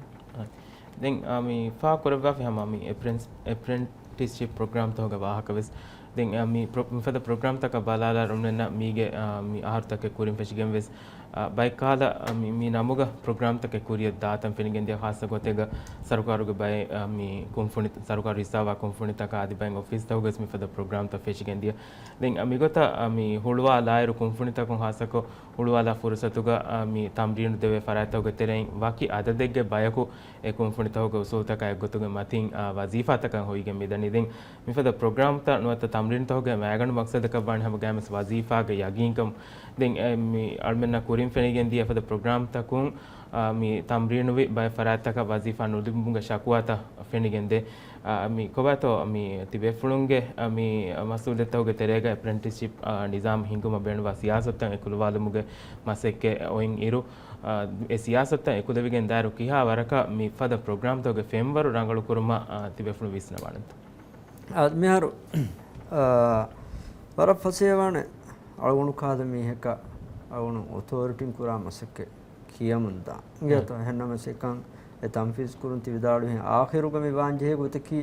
ދެން، އާ، މި ފާ ކުރައްވާފި ހަމަ މި އެޕްރެންސް-، އެޕްރެންޓިސްޝިޕް ޕްރޮގްރާމްތަކުގެ ވާހަކަ ވެސް. ދެން، އާ، މި ޕްރޮ-، މިފަދަ ޕްރޮގްރާމްތަކަށް ބަލާލާ އަޅުގަނޑުމެންނަށް މީގެ، އާ، މި އަހަރުތަކެއް ކުރިން ފެށިގެން ވެސް، އާ، ބައެއް ކަހަލަ، އާ، މި، މި ނަމުގަ ޕްރޮގްރާމްތަކެއް ކުރިއަށް ދާތަން ފެނިގެންދިޔަ ޚާއްޞަ ގޮތެއްގަ ސަރުކާރުގެ ބައެއް، އާ، މި ކުންފުނި، ސަރުކާރު ހިއްސާވާ ކުންފުނިތަކާ އަދި ބައެއް އޮފީސްތަކުގަ ވެސް މިފަދަ ޕްރޮގްރާމްތައް ފެށިގެންދިޔަ. ދެން، އާ، މިގޮތަށް، އާ، މި ހުޅުވާލާއިރު ކުންފުނިތަކުން ޚާއްޞަކޮށް ހުޅުވާލާ ފުރުސަތުގަ، އާ، މި ތަމްރީނު ދެވޭ ފަރާތްތަކުގެ ތެރެއިން ވަކި އަދަދެއްގެ ބަޔަކު އެ ކުންފުނިތަކުގެ އުސޫލުތަކާ އެއްގޮތުގެ މަތިން، އާ، ވަޒީފާތަކަށް ހޮވިގެން މިދަނީ. ދެން މިފަދަ ޕްރޮގްރާމްތައް ނުވަތަ ތަމްރީނުތަކުގެ މައިގަނޑު މަޤްޞަދަކަށް ވާނީ ހަމަ ގާތްމަސް ވަޒީފާގެ ޔަގީންކަން. ދެން އެ މި އަޅުމެންނަށް ކުރިން ފެނިގެން ދިޔަ ފަދަ ޕްރޮގްރާމްތަކުން، އާ، މި ތަމްރީނުވި ބައެއް ފަރާތްތަކަށް ވަޒީފާ ނުލިބުމުގެ ޝަކުވާތައް ފެނިގެންދޭ. އާ، މި ކޮބާތޯ މި ތިބޭފުޅުންގެ، އާ، މި މަސްއޫލިއްޔަތުތަކުގެ ތެރޭގަ އެޕްރެންޓިސްޝިޕް، އާ، ނިޒާމް ހިންގުމަށް ބޭނުންވާ ސިޔާސަތުތައް އެކުލަވާލުމުގެ މަސައްކަތް އޮތް އިރު، އާ، އެ ސިޔާސަތުތައް އެކުލެވިގެން ދާއިރު ކިހާ ވަރަކަށް މި ފަދަ ޕްރޮގްރާމްތަކުގެ ފެންވަރު ރަނގަޅުކުރުމަށް، އާ، ތިބޭފުޅުން ވިސްނަވާނެތޯ؟ އާ، މިހާރު، އާ، ވަރަށް ފަސޭހަވާނެ އަޅުގަނޑު ކަހަލަ މީހަކަށް އަޅުގަނޑު އޮތޯރިޓީން ކުރާ މަސައްކަތް ކިޔަމުންދާ. އިނގޭތޯ؟ އެހެންނަމަސް އެކަން އެ ތަންފީޒު ކުރުން ތި ވިދާޅުވިހެން އާޚިރުގަ މި ވާން ޖެހޭ ގޮތަކީ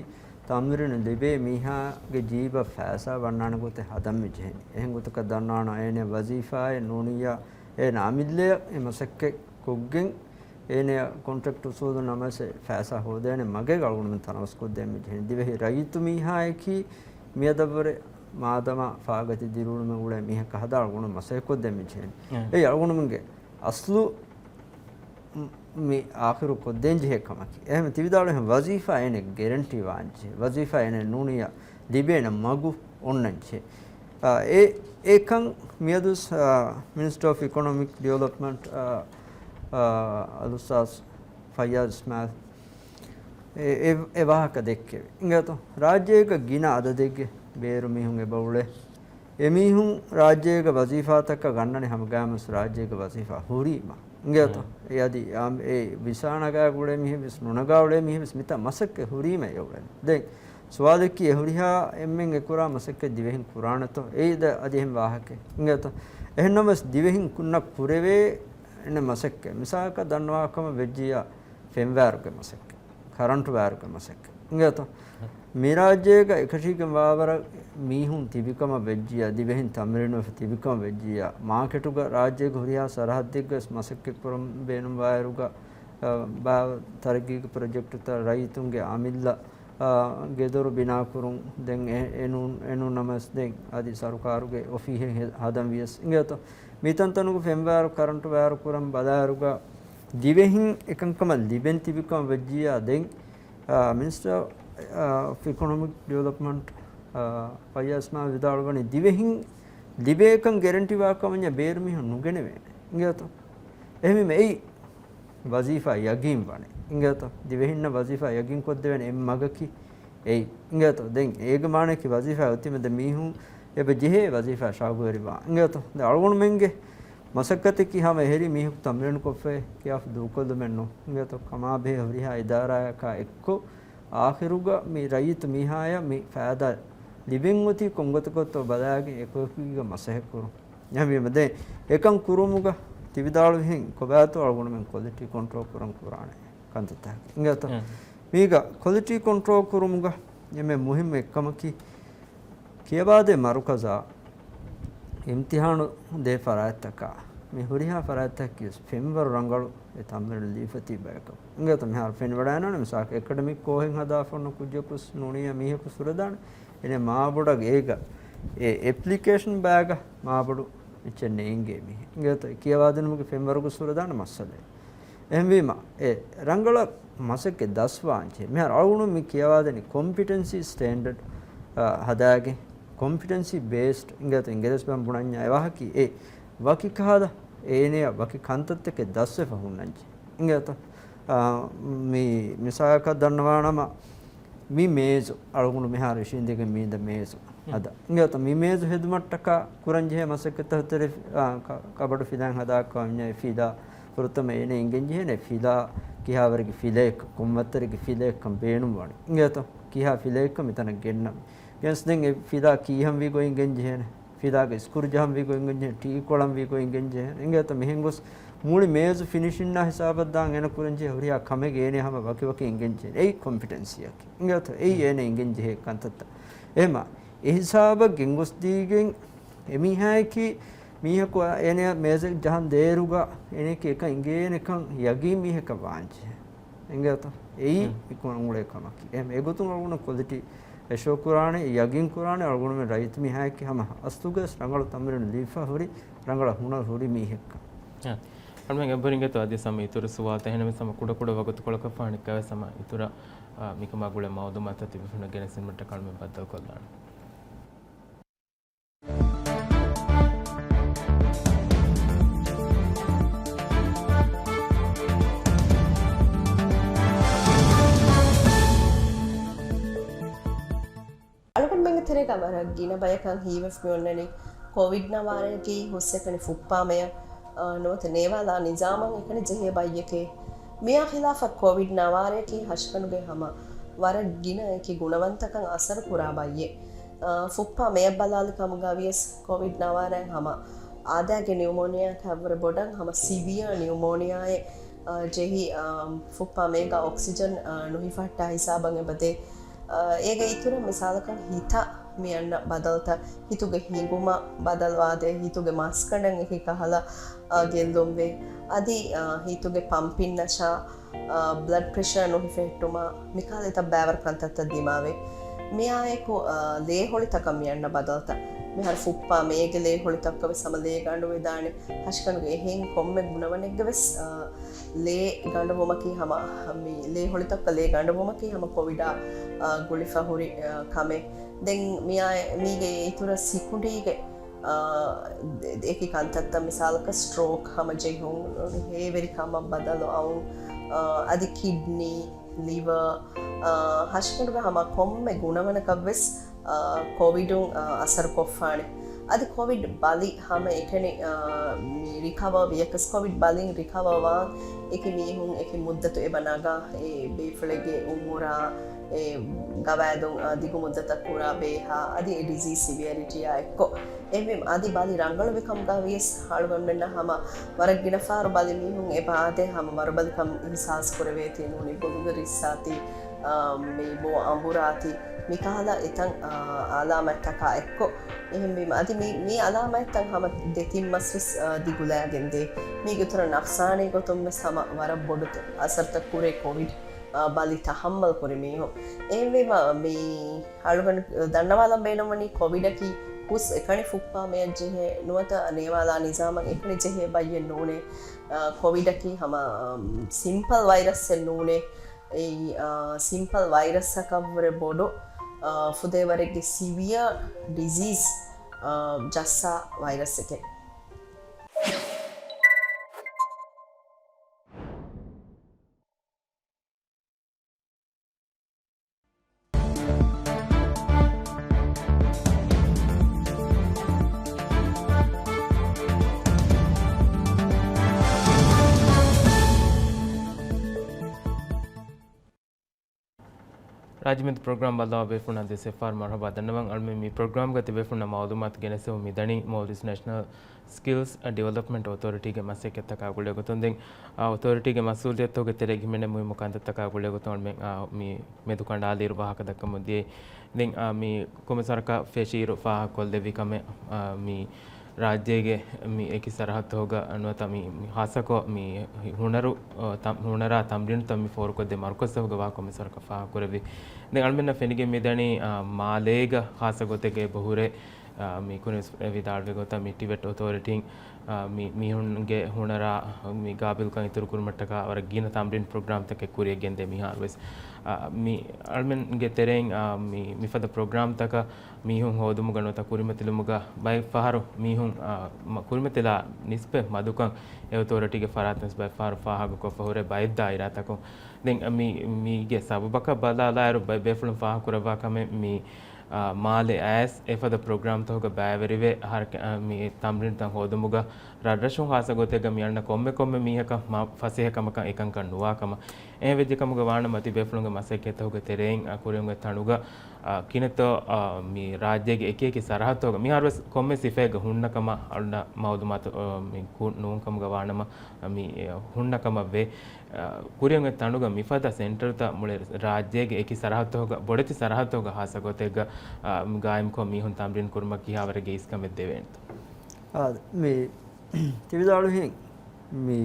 ތަމްރީނު ލިބޭ މީހާގެ ޖީބަށް ފައިސާ ވަންނާނެ ގޮތެއް ހަދަން މި ޖެހެނީ. އެހެން ގޮތަކަށް ދަންނާނަ އޭނެ ވަޒީފާއެއް ނޫނިއްޔާ އޭނަ އަމިއްލައަށް އެ މަސައްކަތް ކޮށްގެން އޭނަ ކޮންޓްރެކްޓް އުސޫލުން ނަމަވެސް ފައިސާ ހޯދޭނެ މަގެއް އަޅުގަނޑުމެން ތަނަވަސްކޮށްދޭން މި ޖެހެނީ. ދިވެހި ރައްޔިތު މީހާއަކީ މިއަދަށްވުރެ މާދަމާ ފާގަތި ދިރިއުޅުމެއް އުޅޭ މީހަކަށް ހަދާ އަޅުގަނޑު މަސައްކަތް ކޮށްދޭން މި ޖެހެނީ. އެއީ އަޅުގަނޑުމެންގެ އަސްލު މި އާޚިރު ކޮށްދޭން ޖެހޭ ކަމަކީ. އެހެން ތި ވިދާޅުވިހެން ވަޒީފާ އޭނެ ގެރެންޓީ ވާން ޖެހޭ. ވަޒީފާ އޭނެ ނޫނިއްޔާ ލިބޭނެ މަގު އޮންނަން ޖެހޭ. އާ، އެ، އެކަން މިއަދު، އާ، މިނިސްޓަރ އޮފް އިކޮނޮމިކް ޑިވެލޮޕްމަންޓް، އާ، އާ، އަލްއުސްތާޛް ފައްޔާޒް އިސްމާއިލް އެ، އެ، އެ ވާހަކަ ދެއްކެވި. އިނގޭތޯ؟ ރާއްޖޭގަ ގިނަ އަދަދެއްގެ ބޭރު މީހުން އެބަ އުޅޭ. އެމީހުން ރާއްޖޭގަ ވަޒީފާތަކަށް ގަންނަނީ ހަމަގައިމުވެސް ރާއްޖޭގަ ވަޒީފާ ހުރީމަ. އިނގޭތޯ؟ އެ އަދި އާ، އެ ވިސާ ނަގާ އުޅޭ މީހެއްވެސް ނުނަގާ އުޅޭ މީހެއްވެސް މިތާ މަސައްކަތް ހުރީމަ އެ އުޅެނީ. ދެން ސުވާލަކީ އެ ހުރިހާ އެންމެން އެ ކުރާ މަސައްކަތް ދިވެހިން ކުރާނެތޯ؟ އެއީ ދަ އަދި އެހެން ވާހަކައެއް. އިނގޭތޯ؟ އެހެންނަމަވެސް ދިވެހިން ކުންނަ ކުރެވޭ އެންމެ މަސައްކަތް. މިސާލަކަށް ދަންނަވާ ކަމަށް ވެއްޖިއްޔާ ފެންވާއިރުގެ މަސައްކަތް، ކަރަންޓު ވާއިރުގެ މަސައްކަތް. އިނގޭތޯ؟ މި ރާއްޖޭގަ އެކަށީގެން ވާވަރަށް މީހުން ތިބިކަމަށް ވެއްޖިއްޔާ، ދިވެހިން ތަމްރީނުވެފަ ތިބިކަމަށް ވެއްޖިއްޔާ، މާކެޓުގަ ރާއްޖޭގެ ހުރިހާ ސަރަހައްދެއްގަވެސް މަސައްކަތްކުރަން ބޭނުންވާއިރުގަ، އަ، ބާ ތަރައްގީގެ ޕްރޮޖެކްޓުތައް ރައްޔިތުންގެ އަމިއްލަ، އަ، ގެދޮރު ބިނާކުރުން ދެން އެ، އެނޫން، އެނޫންނަމަވެސް ދެން އަދި ސަރުކާރުގެ އޮފީހެއް ހެ، ހަދަން ވިޔަސް އިނގޭތޯ؟ މިތަންތަނުގެ ފެންވާއިރު ކަރަންޓު ވާއިރު ކުރަން ބަލާއިރުގަ ދިވެހިން އެކަންކަމަށް ލިބެން ތިބިކަމަށް ވެއްޖިއްޔާ ދެން، އާ، މިނިސްޓަރ، އާ، އޮފް އިކޮނޮމިކް ޑިވެލޮޕްމަންޓް، އާ، ފައްޔާޒް އިސްމާއިލް ވިދާޅުވަނީ ދިވެހިން ލިބޭކަން ގެރެންޓީ ވާކަމަށް ބޭރު މީހުން ނުގެނެވޭނެ. އިނގޭތޯ؟ އެހެންވީމަ އެއީ ވަޒީފާ ޔަގީން ވަނީ. އިނގޭތޯ؟ ދިވެހިންނަށް ވަޒީފާ ޔަގީން ކޮށްދެވޭނެ އެއް މަގަކީ އެއީ. އިނގޭތޯ؟ ދެން އޭގެ މާނައަކީ ވަޒީފާ އޮތީމަ ދެ މީހުން އެބަ ޖެހޭ ވަޒީފާ ޝައުގުވެރިވާން. އިނގޭތޯ؟ ދެ އަޅުގަނޑުމެންގެ މަސައްކަތަކީ ހަމަ އެހެރީ މީހަކު ތަމްރީނު ކޮށްފައި ކިޔާފަ ދޫކޮށްލުމެއް ނޫން. އިނގޭތޯ؟ ކަމާބެހޭ ހުރިހާ އިދާރާއަކާ އެއްކޮށް، އާޚިރުގަ މި ރައްޔިތު މީހާޔަށް މި ފައިދާ ލިބެން އޮތީ ކޮންގޮތަކަށްތޯ ބަލާގެން އެކުއެކީގަ މަސައްކަތް ކުރުން. އެހެންވީމަ ދެން އެކަން ކުރުމުގަ ތި ވިދާޅުވިހެން ކޮބާތޯ އަޅުގަނޑުމެން ކޮލިޓީ ކޮންޓްރޯލް ކުރަން ކުރާނެ ކަންތައްތަކަކީ. އިނގޭތޯ؟ މީގަ ކޮލިޓީ ކޮންޓްރޯލް ކުރުމުގަ އެންމެ މުހިއްމު އެއްކަމަކީ، ކިޔަވާދޭ މަރުކަޒާ އިމްތިހާނު ދޭ ފަރާތްތަކާ، މި ހުރިހާ ފަރާތްތަކަކީވެސް ފެންވަރު ރަނގަޅު އެ ތަމްރީނު ލިބިފަ ތިބޭކަށް. އިނގޭތޯ؟ މިހާރު ފެނިވަޑައިންނާނެ މިސާލަކަށް އެކަޑަމިކް ކޯހެއް ހަދާފަ އޮންނަ ކުއްޖަކުވެސް ނޫނިއްޔާ މީހަކު ހުރެދާނެ. އޭނަ މާބޮޑަށް އޭގަ އެ އެޕްލިކޭޝަން ބައިގަ މާބޮޑު އެއްޗެއް ނޭނގޭ މީހެއް. އިނގޭތޯ؟ ކިޔަވާދިނުމުގެ ފެންވަރުގަ ހުރެދާނެ މައްސަލައެއް. އެހެންވީމަ، އެ ރަނގަޅަށް މަސައްކަތް ދަސްވާންޖެހޭ. މިހާރު އަޅުގަނޑު މި ކިޔަވާދެނީ ކޮމްޕިޓެންސީ ސްޓޭންޑަޑް، އަ، ހަދާގެން، ކޮމްޕިޓެންސީ ބޭސްޑް، އިނގޭތޯ އިނގިރޭސި ބަހުން ބުނަންޏާ އެ ވާހަކަ އެ ވަކި ކަހަލަ، އޭނަޔަށް ވަކި ކަންތައްތަކެއް ދަސްވެފަ ހުންނަންޖެހޭ. އިނގޭތޯ؟ އަ، މި މިސާލަކަށް ދަންނަވާނަމަ، މި މޭޒު، އަޅުގަނޑު މިހާރު އިށީނދެގެން މިއިންދަ މޭޒު ހަދާ. އިނގޭތޯ؟ މި މޭޒު ހެދުމަށްޓަކާ ކުރަންޖެހޭ މަސައްކަތްތައް ތެރެ، އާ، ކަ-، ކަބަޑު ފިލާން ހަދާކަށް ވަންޏާ އެ ފިލާ ފުރަތަމަ އޭނަ އިނގެންޖެހޭނެ ފިލާ ކިހާވަރެއްގެ ފިލައެއްކަން، ކޮންމައްތަރެއްގެ ފިލައެއްކަން ބޭނުންވަނީ. އިނގޭތޯ؟ ކިހާ ފިލައެއްކަން މިތަނަށް ގެންނަން. ގެންސް ދެން އެ ފިލާ ކީހަން ވީގޮތް އިނގެންޖެހޭނެ. ފިލާގެ ސްކްރޫ ޖަހަން ވީގޮތް އިނގެންޖެހޭނެ. ޓީ ކޮޅަން ވީގޮތް އިނގެންޖެހޭނެ. އިނގޭތޯ؟ މިހެން ގޮސް މުޅި މޭޒު ފިނިޝިންއާ ހިސާބަށް ދާން އޭނަ ކުރަންޖެހޭ ހުރިހާ ކަމެއް އޭނަ ހަމަ ވަކިވަކި އިނގެންޖެހޭނެ. އެއީ ކޮމްޕިޓެންސީއަކީ. އިނގޭތޯ؟ އެއީ އޭނަ އިނގެންޖެހޭ ކަންތައްތައް. އެހެމަ، އެހިސާބަށް ގެންގޮސްދީގެން އެމީހާއަކީ މީހަކު އޭނަޔަށް މޭޒެއް ޖަހަން ދޭއިރުގަ އޭނައަކީ އެކަން އިނގޭނެކަން ޔަގީން މީހަކަށް ވާންޖެހޭ. އިނގޭތޯ؟ އެއީ މި ކުރަން އުޅޭ ކަމަކީ. އެހެމަ އެގޮތުން އަޅުގަނޑު ކޮލިޓީ އެޝޯ ކުރާނެ، ޔަގީން ކުރާނެ އަޅުގަނޑުމެން ރައްޔިތު މީހާއަކީ ހަމަ އަސްލުގަވެސް ރަނގަޅު ތަމްރީނު ލިބިފަ ހުރި، ރަނގަޅަށް ހުނަރު ހުރި މީހެއްކަން. އަޅުމެން އެބަހުރި އިނގޭތޯ އަދި ހަމަ އިތުރު ސުވާލުތައް. އެހެންނަމަވެސް ހަމަ ކުޑަކުޑަ ވަގުތުކޮޅަކަށް ފާނިއްކާވެސް ހަމަ އިތުރަށް، އާ، މިކަމާ ގުޅޭ މައުލޫމާތުތައް ތިބިފަ ގެނެސްދިނުމަށްޓަކާ އަޅުމެން ބައްދަލުކޮށްލާނަން. އަޅުގަނޑުމެންގެ ތެރޭގަ ވަރަށް ގިނަ ބަޔަކަށް ހީވެފަ މި އޮންނަނީ ކޮވިޑް ނަވާރައިގެ ހުސްއެކަނި ފުއްޕާމެޔަށް، އާ، ނުވަތަ ނޭވާލާ ނިޒާމަށް އެކަނި ޖެހޭ ބައްޔެކޭ. މިއާ ޚިލާފަށް ކޮވިޑް ނަވާރައަކީ ހަށިގަނޑުގެ ހަމަ ވަރަށް ގިނަ އެކި ގުނަވަންތަކަށް އަސަރު ކުރާ ބައްޔެއް. އާ، ފުއްޕާ މެޔަށް ބަލާލި ކަމުގަ ވިޔަސް ކޮވިޑް ނަވާރައިން ހަމަ އާދައިގެ ނިއުމޯނިއާއަކާ ވުރެ ބޮޑަށް ހަމަ ސިވިއާ ނިއުމޯނިއާއެއް، އާ، ޖެހި، އާ، ފުއްޕާ މޭގަ އޮކްސިޖަން، އާ، ނުހިފަހައްޓާ ހިސާބަށް އެބަދޭ. އާ، އޭގެ އިތުރަށް މިސާލަކަށް ހިތަށް މި އަންނަ ބަދަލުތައް، ހިތުގެ ހިނގުމަށް ބަދަލުވާދޭ، ހިތުގެ މަސްގަނޑަށް އެކި ކަހަލަ، އާ، ގެއްލުންވޭ. އަދި، އާ، ހިތުގެ ޕަމްޕިން ނަށާ، އާ، ބްލަޑް ޕްރެޝަރ ނުހިފެހެއްޓުމަށް މިކަހަލަ އެތައް ބައިވަރު ކަންތައްތައް ދިމާވޭ. މިއާއެކު، އާ، ލޭ ހޮޅިތަކަށް މި އަންނަ ބަދަލުތައް. މިހާރު ފުއްޕާ މޭގެ ލޭ ހޮޅިތަކަށް ވެސް ހަމަ ލޭ ގަނޑު ވެދާނެ. ހަށިގަނޑުގެ އެހެން ކޮންމެ ގުނަވަނެއްގެ ވެސް، އާ، ލޭ ގަނޑުވުމަކީ ހަމަ، މި ލޭ ހޮޅިތަކަށް ލޭ ގަނޑުވުމަކީ ހަމަ ކޮވިޑާ، އާ، ގުޅިފަ ހުރި، އާ، ކަމެއް. ދެން މިއާ، މީގެ އިތުރަށް ސިކުނޑީގެ، އާ، އެކި ކަންތައްތައް މިސާލަކަށް ސްޓްރޯކް ހަމަ ޖެހުން، ހޭވެރިކަމަށް ބަދަލު އައުން، އާ، އަދި ކިޑްނީ، ލިވަރ، އާ، ހަށިގަނޑުގެ ހަމަ ކޮންމެ ގުނަވަނަކަށް ވެސް، އާ، ކޮވިޑުން، އާ، އަސަރު ކޮށްފާނެ. އަދި ކޮވިޑް ބަލި ހަމަ އެކަނި، އާ، މި ރިކަވަރ ވިޔަކަސް ކޮވިޑް ބަލިން ރިކަވަރ ވާން އެކި މީހުން އެކި މުއްދަތު އެބަ ނަގާ، އެ ބޭފުޅެއްގެ އުމުރާ، އެ ގަވާއިދުން، އާ، ދިގު މުއްދަތަށް ކުރާ ބޭހާ، އަދި އެ ޑިޒީޒް ސިވިއަރިޓީއާ އެއްކޮށް. އެހެންވީމަ އަދި ބަލި ރަނގަޅުވި ކަމުގަ ވިޔަސް އަޅުގަނޑުމެންނަށް ހަމަ ވަރަށް ގިނަ ފަހަރު ބަލި މީހުން އެބަ އާދޭ ހަމަ ވަރުބަލިކަން އިހްސާސް ކުރެވޭތީ ނޫނީ ބޮލުގެ ރިއްސާތީ، އާ، މި ބޯ އަނބުރާތީ، މިކަހަލަ އެތަން، އާ، އަލާމަތްތަކާ އެއްކޮށް. އެހެންވީމަ އަދި މި، މި އަލާމަތްތައް ހަމަ ދެތިން މަސް ވެސް، އާ، ދިގުލައިގެން ދޭ. މީގެ އިތުރަށް ނަފްސާނީ ގޮތުން ވެސް ހަމަ ވަރަށް ބޮޑު އަސަރުތައް ކުރޭ ކޮވިޑް، އާ، ބަލި ތަހައްމަލް ކުރި މީހުން. އެހެންވީމަ މި އަޅުގަނޑު ދަންނަވާލަން ބޭނުންވަނީ ކޮވިޑަކީ ހުސް އެކަނި ފުއްޕާ މެޔަށް ޖެހޭ ނުވަތަ ނޭވާލާ ނިޒާމަށް އެކަނި ޖެހޭ ބައްޔެއް ނޫނޭ. އާ، ކޮވިޑަކީ ހަމަ، އާ، ސިމްޕަލް ވައިރަސްއެއް ނޫނޭ. އެއީ، އާ، ސިމްޕަލް ވައިރަސްއަކަށްވުރެ ބޮޑު، އާ، ފުދޭވަރެއްގެ ސިވިއަރ ޑިޒީޒް، އާ، ޖައްސާ ވައިރަސްއެކެއް. ރާއްޖެމެދު ޕްރޮގްރާމް ބައްލަވާ ބޭފުޅުންނަށް ދެ ސެފާރް މަރުހަބާ ދަންނަވަން. އަޅުމެން މި ޕްރޮގްރާމްގަ ތިބޭފުޅުންނަށް މައުލޫމާތު ގެނެސްދެމުން މިދަނީ މޯލްޑިވްސް ނޭޝަނަލް ސްކިލްސް ޑިވެލޮޕްމަންޓް އޮތޯރިޓީގެ މަސައްކަތްތަކާ ގުޅޭގޮތުން. ދެން، އާ، އޮތޯރިޓީގެ މަސްއޫލިއްޔަތުގެ ތެރޭގަ ހިމެނޭ މުހިއްމު ކަންތައްތަކާ ގުޅޭގޮތުން އަޅުމެން، އާ، މި މެދު ކަނޑާލިއިރު ވާހަކަ ދައްކަމުން ދިޔައީ. ދެން، އާ، މި ކޮމިސަރަކަށް ފެށިއިރު ފާހަގަކޮށްލެއްވި ކަމެއް، އާ، މި ރާއްޖޭގެ މި އެކި ސަރަހައްދުތަކުގަ ނުވަތަ މި، މި ހާއްސަކޮށް މި ހުނަރު، އާ، ތަ-، ހުނަރާ ތަމްރީނުތައް މި ފޯރުކޮށްދޭ މަރުކަޒްތަކުގަ ވާ ކޮމިސަރަކަށް ފާހަގަކުރެއްވި. ދެން އަޅުމެންނަށް ފެނިގެން މިދަނީ، އާ، މާލޭގަ ހާއްސަ ގޮތެއްގަ އެބަހުރޭ، އާ، މި ކުރިން ވިދާޅުވި ގޮތަށް މި ޓިބެޓް އޮތޯރިޓީން، އާ، މި މީހުންގެ ހުނަރާ މި ގާބިލްކަން އިތުރު ކުރުމަށްޓަކާ ވަރަށް ގިނަ ތަމްރީން ޕްރޮގްރާމްތަކެއް ކުރިއަށް ގެންދޭ މިހާރު ވެސް. އާ، މި އަޅުމެންގެ ތެރެއިން، އާ، މި، މިފަދަ ޕްރޮގްރާމްތަކަށް މީހުން ހޯދުމުގަ ނުވަތަ ކުރިމަތިލުމުގަ ބައެއް ފަހަރު މީހުން، އާ، މަ-، ކުރިމަތިލާ ނިސްބަތް މަދުކަން އެ އޮތޯރިޓީގެ ފަރާތުން ވެސް ބައެއް ފަހަރު ފާހަގަކޮށްފަ ހުރޭ ބައެއް ދާއިރާތަކުން. ދެން މި، މީގެ ސަބަބަކަށް ބަލާލާއިރު ބައެއް ބޭފުޅުން ފާހަގަކުރައްވާ ކަމެއް މި، އާ، މާލެ އައިސް އެފަދަ ޕްރޮގްރާމްތަކުގަ ބައިވެރިވެ ހަރަ-، އާ، މި ތަމްރީންތައް ހޯދުމުގަ ރަށްރަށުން ހާއްސަ ގޮތެއްގަ މި އަންނަ ކޮންމެ ކޮންމެ މީހަކަށް މަ-، ފަސޭހަ ކަމަކަށް އެކަންކަން ނުވާ ކަމަށް. އެހެން ވެއްޖެ ކަމުގަ ވާނަމަ ތިބޭފުޅުންގެ މަސައްކަތްތަކުގެ ތެރެއިން، އާ، ކުރިއަށް އޮތް ތަނުގަ، އާ، ކިނެތޯ، އާ، މި ރާއްޖޭގެ އެކި އެކި ސަރަހައްދުތަކުގަ މިހާރު ވެސް ކޮންމެ ސިފައެއްގަ ހުންނަ ކަމަށް އަޅުންނަށް މައުލޫމާތު، އާ، މި ކު-، ނޫން ކަމުގަ ވާނަމަ، އާ، މި، އާ، ހުންނަ ކަމަށް ވޭ. އާ، ކުރިއަށް އޮތް ތަނުގަ މިފަދަ ސެންޓަރުތައް މުޅި ރާއްޖޭގެ އެކި ސަރަހައްދުތަކުގަ، ބޮޑެތި ސަރަހައްދުތަކުގަ ހާއްސަ ގޮތެއްގަ، އާ، ގާއިމްކޮށް މީހުން ތަމްރީން ކުރުމަށް ކިހާވަރެއްގެ އިސްކަމެއް ދެވޭނެތޯ؟ އާ، މި ތި ވިދާޅުވިހެން މި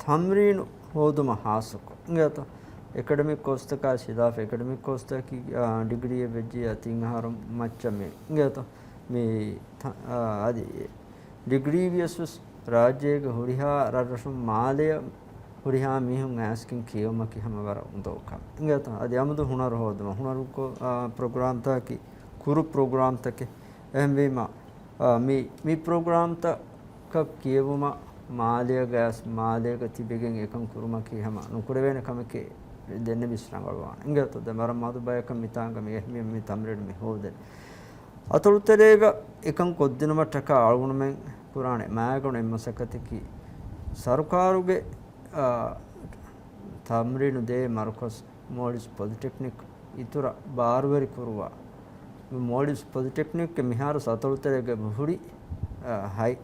ތަމްރީނު ހޯދުމަށް ހާއްސަކޮށް، އިނގޭތޯ؟ އެކަޑަމިކް ކޯސްތަކާ ހިލާފަށް އެކަޑަމިކް ކޯސްތަކީ، އާ، ޑިގްރީއެއް ވެއްޖެއްޔާ ތިން އަހަރު މައްޗަށް މި، އިނގޭތޯ؟ މި ތަ-، އާ، އަދި ޑިގްރީ ވިޔަސް ވެސް ރާއްޖޭގެ ހުރިހާ ރަށްރަށުން މާލެއަށް ހުރިހާ މީހުން އައިސްގެން ކިޔެވުމަކީ ހަމަ ވަރަށް އުނދަގޫ ކަމެއް. އިނގޭތޯ؟ އަދި އަމުދު ހުނަރު ހޯދުމަށް، ހުނަރު ކޮ-، އާ، ޕްރޮގްރާމްތަކަކީ ކުރު ޕްރޮގްރާމްތަކެއް. އެހެންވީމަ، އާ، މި، މި ޕްރޮގްރާމްތަކަށް ކިޔެވުމަށް މާލެއަށް ގަސް މާލޭގަ ތިބެގެން އެކަން ކުރުމަކީ ހަމަ ނުކުރެވޭނެ ކަމެކޭ ދެންނެވިސް ރަނގަޅުވާނެ. އިނގޭތޯ؟ ދެން ވަރަށް މަދު ބަޔަކަށް މިތާނގަ މި އެހެން މި ތަމްރީނު މި ހޯދެން. އަތޮޅުތެރޭގަ އެކަން ކޮށްދިނުމަށްޓަކާ އަޅުގަނޑުމެން ކުރާނެ މާގަނޑު އެއް މަސައްކަތަކީ ސަރުކާރުގެ، އާ، ތަމްރީނު ދޭ މަރުކަޒު މޯލްޑިވްސް ޕޮލިޓެކްނިކް އިތުރަށް ބާރުވެރި ކުރުވާ. މޯލްޑިވްސް ޕޮލިޓެކްނިކްގެ މިހާރު އަތޮޅުތެރޭގަ ހުރި، އާ، ހަތް،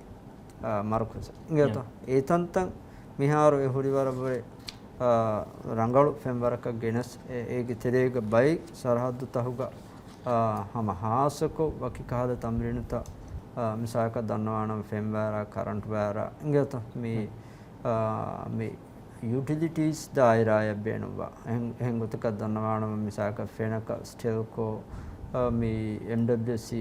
އާ، މަރުކަޒެއް. އިނގޭތޯ؟ އެތަންތަން މިހާރު އެ ހުރި ވަރަށްވުރެ، އާ، ރަނގަޅު ފެންވަރަކަށް ގެނެސް، އެ-، އޭގެ ތެރޭގަ ބައި ސަރަހައްދުތަކުގަ، އާ، ހަމަ ހާއްސަކޮށް ވަކި ކަހަލަ ތަމްރީނުތައް، އާ، މިސާލަކަށް ދަންނަވާނަމަ ފެންވަޔަރާ، ކަރަންޓް ވަޔަރާ، އިނގޭތޯ؟ މި، އާ، މި ޔުޓިލިޓީސް ދާއިރާއަށް ބޭނުންވާ. އެހެން، އެހެން ގޮތަކަށް ދަންނަވާނަމަ، މިސާލަކަށް ފެނަކަ، ސްޓެލްކޯ، އަ، މި އެމްޑަބްލިއުސީ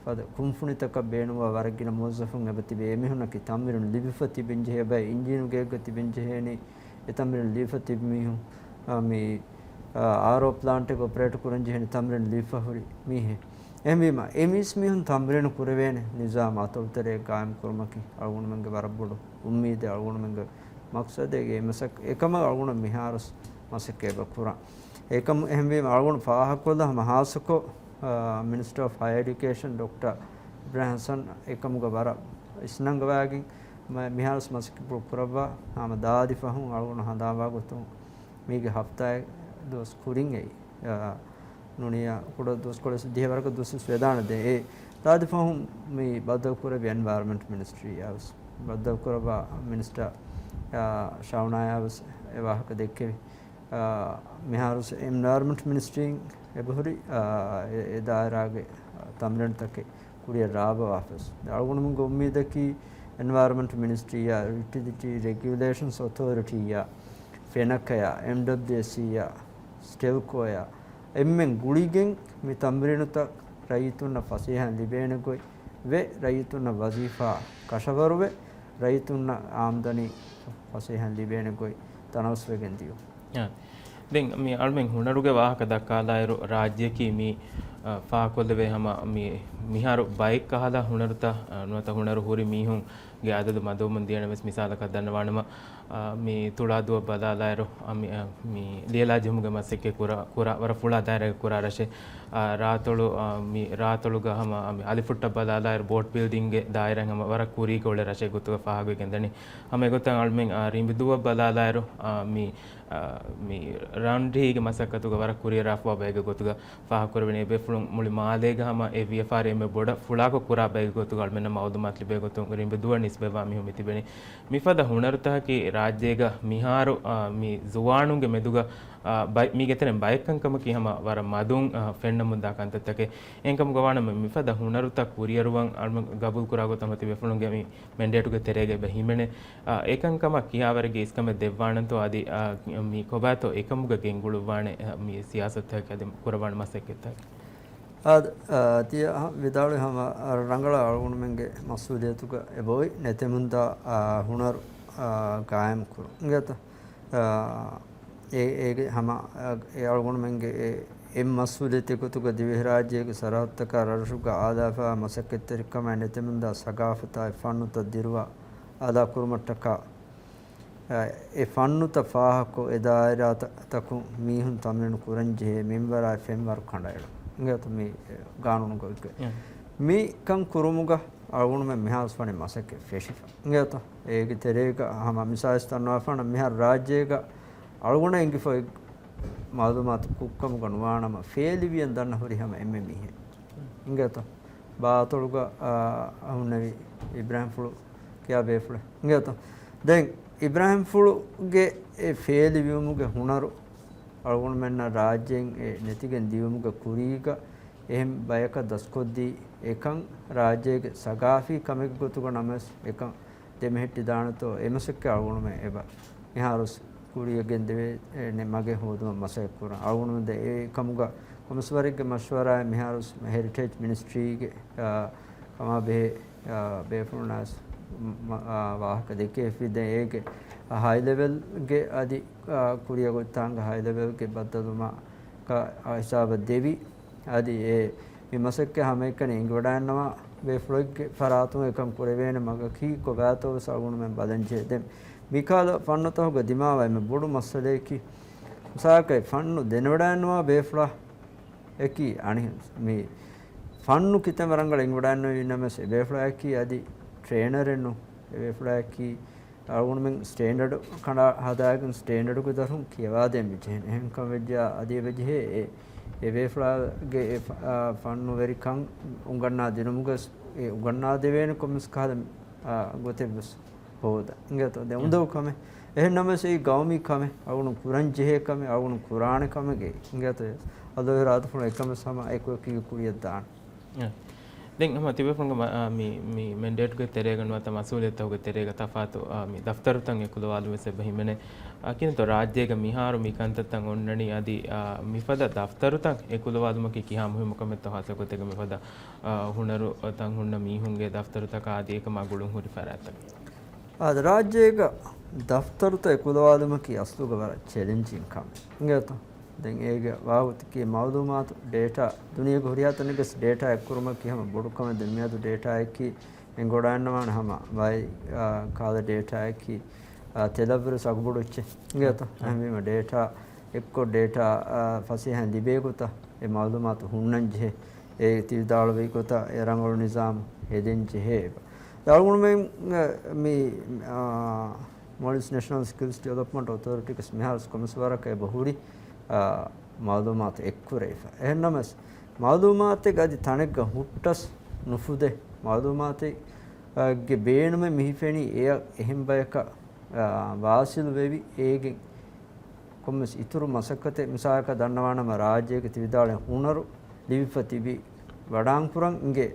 ފަދަ ކުންފުނިތަކަށް ބޭނުންވާ ވަރަށް ގިނަ މުވައްޒަފުން އެބަ ތިބޭ. އެމީހުންނަކީ ތަމްރީނު ލިބިފަ ތިބެން ޖެހޭ ބައެއް، އިންޖީނު ގެއެއްގަ ތިބެން ޖެހޭނީ، އެ ތަމްރީނު ލިބިފަ ތިބި މީހުން، އަ، މި، އަ، އާރްއޯ ޕްލާންޓެއް އޮޕަރޭޓް ކުރަން ޖެހޭނީ ތަމްރީނު ލިބިފަ ހުރި މީހެއް. އެހެންވީމަ، އެ މީސް މީހުން ތަމްރީނު ކުރެވޭނެ ނިޒާމް އަތޮޅުތެރޭ ގާއިމް ކުރުމަކީ އަޅުގަނޑުމެންގެ ވަރަށް ބޮޑު އުއްމީދެއް، އަޅުގަނޑުމެންގެ މަޤްޞަދެއް. އެ މަސައް-، އެކަމަށް އަޅުގަނޑު މިހާރު މަސައްކަތް އެބަ ކުރަން. އެކަމު އެހެންވީމަ، އަޅުގަނޑު ފާހަގަކޮށްލަ ހަމަ ހާއްސަކޮށް، އާ، މިނިސްޓަރ އޮފް ހަޔަރ އެޑިއުކޭޝަން ޑޮކްޓަރ އިބްރާހިމް ޙަސަން އެކަމުގަ ވަރަށް އިސްނަންގަވާގެން މަ-، މިހާރު މަސައްކަތް ކުރައްވާ. ހަމަ ދާދި ފަހުން އަޅުގަނޑު ހަނދާންވާ ގޮތުން މީގެ ހަފްތާއެއް ދުވަސް ކުރިން އެއީ، އާ، ނޫނިއްޔާ ކުޑަ ދުވަސްކޮޅެއް ދިހަ ވަރަކަށް ދުވަސް ވެސް ވެދާނެ. ދެން އެ ދާދި ފަހުން މި ބައްދަލު ކުރެއްވި އެންވަޔަރަންމަންޓް މިނިސްޓްރީއާ ވެސް، ބައްދަލު ކުރައްވާ މިނިސްޓަރ، އާ، ޝައުނާއާ ވެސް އެ ވާހަކަ ދެއްކެވި. އާ، މިހާރު ސެ-، އެންވަޔަރަންމަންޓް މިނިސްޓްރީން އެބަހުރި، އާ، އެ، އެ ދާއިރާގެ ތަމްރީނުތަކެއް ކުރިއަށް ރާވާފަސް. އަޅުގަނޑުމެންގެ އުއްމީދަކީ އެންވަޔަރަންމަންޓް މިނިސްޓްރީއާ، ޔުޓިލިޓީ ރެގިއުލޭޝަންސް އޮތޯރިޓީއާ، ފެނަކަޔާ، އެމްޑަބްލިއުއެސްސީއާ، ސްޓެލްކޯއާ، އެންމެން ގުޅިގެން މި ތަމްރީނުތައް ރައްޔިތުންނަށް ފަސޭހައިން ލިބޭނެ ގޮތް ވެ، ރައްޔިތުންނަށް ވަޒީފާ ކަށަވަރުވެ، ރައްޔިތުންނަށް އާމްދަނީ ފަސޭހައިން ލިބޭނެ ގޮތް ތަނަވަސްވެގެން ދިޔުން. އާ. ދެން މި އަޅުމެން ހުނަރުގެ ވާހަކަ ދައްކާލާއިރު، ރާއްޖެއަކީ މި، އަ، ފާހަގަކޮށްލެވޭ ހަމަ މި މިހާރު ބައެއް ކަހަލަ ހުނަރުތައް، އަ، ނުވަތަ ހުނަރު ހުރި މީހުންގެ އަދަދު މަދުވަމުން ދިޔަނަމަސް މިސާލަކަށް ދަންނަވާނަމަ، އަ، މި ތުޅާދުއަށް ބަލާލާއިރު، އަ، މި، އަ، މި ލިޔެލާ ޖެހުމުގެ މަސައްކަތް ކުރާ، ކުރާ، ވަރަށް ފުޅާ ދާއިރާގެ ކުރާ ރަށެއް، އަ، ރާތޮޅު، އަ، މި ރާތޮޅުގަ ހަމަ، އަ، މި އަލިފުއްޓަށް ބަލާލާއިރު ބޯޓް ބިލްޑިންގެ ދާއިރާ ހަމަ ވަރަށް ކުރީގަ އުޅޭ ރަށެއް ގޮތުގަ ފާހަގަވެގެން ދަނީ. ހަމަ އެގޮތަށް އަޅުމެން، އަ، ރިނބިދޫއަށް ބަލާލާއިރު، އަ، މި، އަ، މި ރަންޑިހީގެ މަސައްކަތުގަ ވަރަށް ކުރިއަރާފަވާ ބައެއްގެ ގޮތުގަ ފާހަގަކުރެވެނީ. އެބޭފުޅުން މުޅި މާލޭގަ ހަމަ އެ ވިޔަފާރި އެންމެ ބޮޑަށް ފުޅާކޮށް ކުރާ ބައެއްގެ ގޮތުގަ އަޅުމެންނަށް މައުލޫމާތު ލިބޭ ގޮތުން ރިނބިދޫއަށް ނިސްބަތްވާ މީހުން މިތިބެނީ. މިފަދަ ހުނަރުތަކަކީ ރާއްޖޭގަ މިހާރު، އާ، މި ޒުވާނުންގެ މެދުގަ، އާ، ބައި-، މީގެ ތެރެއިން ބައެއް ކަންކަމަކީ ހަމަ ވަރަށް މަދުން، އާ، ފެންނަމުންދާ ކަންތައްތަކެއް. އެހެންކަމުގަ ވާނަމަ މިފަދަ ހުނަރުތައް ކުރިއަރުވަން އަޅުމެން ގަބޫލުކުރާ ގޮތަށް މަތި ބޭފުޅުންގެ މި މެންޑޭޓުގެ ތެރޭގަ އެބަ ހިމެނޭ. އާ، އެކަންކަމަށް ކިޔާވަރެއްގެ އިސްކަމެއް ދެއްވާނަންތޯ އަދި، އާ، މި ކޮބާތޯ އެކަމުގަ ގެންގުޅުއްވާނެ، އާ، މި ސިޔާސަތުތަކެއް އަދި ކުރައްވާނެ މަސައްކަތްތަކެއް؟ އާ، ތިޔަ ވިދާޅުވި ހަމަ ރަނގަޅަށް އަޅުގަނޑުމެންގެ މަސްއޫލިއްޔަތުގަ އެބައޮތް ނެތެމުންދާ، އާ، ހުނަރު، އާ، ގާއިމް ކުރުން. އިނގޭތަ؟ އާ، އެ-، އޭގެ ހަމަ، އާ، އެ އަޅުގަނޑުމެންގެ އެ-، އެ މަސްއޫލިއްޔަތެއް ގޮތުގަ ދިވެހިރާއްޖޭގެ ސަރަހައްދުތަކާ ރަށްރަށުގަ އާލާފާ މަސައްކަތްތެރިކަމާއި ނެތެމުންދާ ސަގާފަތާއި ފަންނުތައް ދިރުވާ އާލާ ކުރުމަށްޓަކާ، އާ، އެ ފަންނުތައް ފާހަގަކޮށް އެ ދާއިރާތައް، ތަކުން މީހުން ތަމްރީނު ކުރަންޖެހޭ މިންވަރާއި ފެންވަރު ކަނޑައެޅުން. އިނގޭތަ މި ގާނޫނުގައި އެ. މިކަން ކުރުމުގަ އަޅުގަނޑުމެން މިހާރު ވަނީ މަސައްކަތް ފެށިފަ. އިނގޭތަ؟ އޭގެ ތެރޭގަ ހަމަ މިސާލެއް ދަންނަވާފާނަ މިހާރު ރާއްޖޭގަ އަޅުގަނޑަށް އެނގިފައި މައުލޫމާތު ކުއްކަމުގަ ނުވާނަމަ، ފޭލިވިޔަން ދަންނަ ހުރި ހަމަ އެންމެ މީހެއް. އިނގޭތަ؟ ބާތޮޅުގަ، އާ، ހުންނެވި އިބްރާހިމްފުޅު ކިޔާ ބޭފުޅެއް. އިނގޭތަ؟ ދެން އިބްރާހިމްފުޅުގެ އެ ފޭލިވިޔުމުގެ ހުނަރު އަޅުގަނޑުމެންނަށް ރާއްޖޭން އެ ނެތިގެން ދިޔުމުގެ ކުރީގަ އެހެން ބަޔަކަށް ދަސްކޮށްދީ، އެކަން ރާއްޖޭގެ ސަގާފީ ކަމެއްގެ ގޮތުގަ ނަމަވެސް އެކަން ދެމެހެއްޓިދާނެތޯ އެ މަސައްކަތް އަޅުގަނޑުމެން އެބަ މިހާރު ކުރިއަށް ގެންދެވޭ، އެ، މަގެއް ހޯދުމަށް މަސައްކަތް ކުރަން. އަޅުގަނޑުމެން ދެ އެ ކަމުގަ ކޮންމެސް ވަރެއްގެ މަޝްވަރާއެއް މިހާރު ހެރިޓޭޖް މިނިސްޓްރީގެ، އާ، ކަމާ ބެހޭ، އާ، ބޭފުޅުންނާސް މަ-، އާ، ވާހަކަ ދެކޭފި. ދެން އޭގެ ހައި ލެވެލްގެ އަދި، އާ، ކުރިއަށް ގޮތްތާނގަ ހައި ލެވެލްގެ ބައްދަލުވުމަކަށް ހިސާބަށް ދެވި. އަދި އެ މި މަސައްކަތް ހަމައެކަނި އެނގިވަޑައިންނަވާ ބޭފުޅެއްގެ ފަރާތުން އެކަން ކުރެވޭނެ މަގަކީ ކޮބާތޯ ވެސް އަޅުގަނޑުމެން ބަލަންޖެހޭ. ދެން މިކަހަލަ ފަންނުތަކުގަ ދިމާވާ އެންމެ ބޮޑު މައްސަލަޔަކީ، މިސާލަކަށް ފަންނު ދެނެވަޑައިންނަވާ ބޭފުޅާ އެކީ އަނި-، މި ފަންނު ކިތަންމެ ރަނގަޅަށް އެނގިވަޑައިންނެވި ނަމަވެސް އެ ބޭފުޅާއަކީ އަދި ޓްރޭނަރެއް ނޫން. އެ ބޭފުޅާއަކީ އަޅުގަނޑުމެން ސްޓޭންޑަޑް ކަނޑާ ހަދާގެން ސްޓޭންޑަޑުގެ ދަށުން ކިޔަވާދޭން ވެއްޖެހޭނެ. އެހެންކަމަށް ވެއްޖެއްޔާ އަދި އެބަޖެހޭ އެ، އެ ބޭފުޅާގެ އެ ފަ-، އާ، ފަންނުވެރިކަން އުނގަންނާ ދިނުމުގަ އެ އުނގަންނާ ދެވޭނެ ކޮންމެސް ކަހަލަ، އާ، ގޮތެއް ވެސް ހޯދަ. އިނގޭތޯ؟ ދެ އުނދަގޫ ކަމެއް. އެހެން ނަމަވެސް އެއީ ގައުމީ ކަމެއް، އަޅުގަނޑު ކުރަން ޖެހޭ ކަމެއް، އަޅުގަނޑު ކުރާނެ ކަމެއް. އިނގޭތޯ؟ އަލްލާހު ރާދަފުޅު އެކަމެއް ހަމަ އެކުއެކީގެ ކުރިއަށް ދާނެ. އެ. ދެން ހަމަ ތިބޭފުޅުންގެ މަ-، އާ، މި، މި މެންޑޭޓްގެ ތެރޭގަ ނުވަތަ މަސްއޫލިއްޔަތުގެ ތެރޭގަ ތަފާތު، އާ، މި ދަފްތަރުތައް އެކުލަވާލުމަށް އެބަ ހިމެނޭ. އާ، ކިންތޯ ރާއްޖޭގަ މިހާރު މި ކަންތައްތައް އޮންނަނީ އަދި، އާ، މިފަދަ ދަފްތަރުތައް އެކުލަވާލުމަކީ ކިހާ މުހިއްމު ކަމެއްތޯ ހާއްސަ ގޮތެއްގަ މިފަދަ، އާ، ހުނަރު ތަން ހުންނަ މީހުންގެ ދަފްތަރުތަކާ އަދި އެކަމާ ގުޅުން ހުރި ފަރާތްތަކެއް. އާދެ، ރާއްޖޭގަ ދަފްތަރުތައް އެކުލަވާލުމަކީ އަސްލުގަ ވަރަށް ޗެލެންޖިން ކަމެއް. އިނގޭތޯ؟ ދެން އޭގެ ވާގޮތަކީ މައުލޫމާތު ޑޭޓާ ދުނިޔޭގެ ހުރިހާ ތަނެއްގަސް ޑޭޓާ އެއްކުރުމަކީ ހަމަ ބޮޑު ކަމެއް. ދެން މިއަދު ޑޭޓާއަކީ އެނގިވަޑައިގަންނަވާނެ ހަމަ ބައެއް، އާ، ކާލަ ޑޭޓާއަކީ، އާ، ތެލަށްވުރެސް އަގުބޮޑު އެއްޗެއް. އިނގޭތޯ؟ އެހެންވީމަ ޑޭޓާ އެއްކޮށް ޑޭޓާ، އާ، ފަސޭހައިން ލިބޭ ގޮތަށް އެ މައުލޫމާތު ހުންނަން ޖެހޭ. އޭ ތި ވިދާޅުވި ގޮތަށް އެ ރަނގަޅު ނިޒާމު ހެދެން ޖެހޭ. އަޅުގަނޑުމެން، އަ، މި، އާ، މޯލްޑިވްސް ނޭޝަނަލް ސްކިލްސް ޑިވެލޮޕްމަންޓް އޮތޯރިޓީގެ މިހާރު ކޮންމެސް ވަރަކަށް އެބަ ހުރި، އާ، މައުލޫމާތު އެއްކުރެވިފަ. އެހެންނަމަވެސް، މައުލޫމާތެއް އަދި ތަނެއްގަ ހުއްޓަސް ނުފުދޭ. މައުލޫމާތެއް، އާ، ގެ ބޭނުމެއް މި ހިފެނީ އެއަށް އެހެން ބަޔަކަށް، އާ، ވާސިލު ވެވި އޭގެ ކޮންމެސް އިތުރު މަސައްކަތެއް. މިސާލަކަށް ދަންނަވާނަމަ ރާއްޖޭގެ ތި ވިދާޅުވި ހުނަރު ލިބިފަ ތިބި ވަޑާންކުރަން އިނގޭ،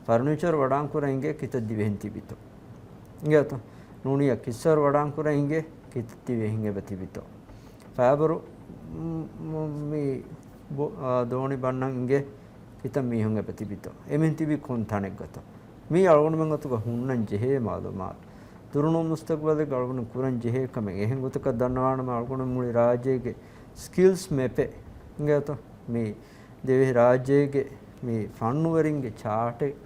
ފަރުނީޗަރު ވަޑާންކުރަން އިނގޭ ކިތައް ދިވެހިން ތިބިތޯ؟ އިނގޭތޯ؟ ނޫނިއްޔާ ކިއްސަރު ވަޑާންކުރަން އިނގޭ ކިތައް ދިވެހިން އެބަ ތިބިތޯ؟ ފައިބަރު، މް، މް، މި ބޯ-، އާ، ދޯނި ބަންނަން އިނގޭ ކިތައް މީހުން އެބަ ތިބިތޯ؟ އެމީހުން ތިބީ ކޮން ތަނެއްގަތޯ؟ މީ އަޅުގަނޑުމެން އަތުގަ ހުންނަން ޖެހޭ މައުލޫމާތު. ދުރުނުވާ މުސްތަގުބަލެއްގަ އަޅުގަނޑު ކުރަން ޖެހޭ ކަމެއް. އެހެން ގޮތަކަށް ދަންނަވާނަމަ އަޅުގަނޑު މުޅި ރާއްޖޭގެ ސްކިލްސް މެޕެއް އިނގޭތޯ؟ މި ދިވެހި ރާއްޖޭގެ މި ފަންނުވެރިންގެ ޗާޓެއް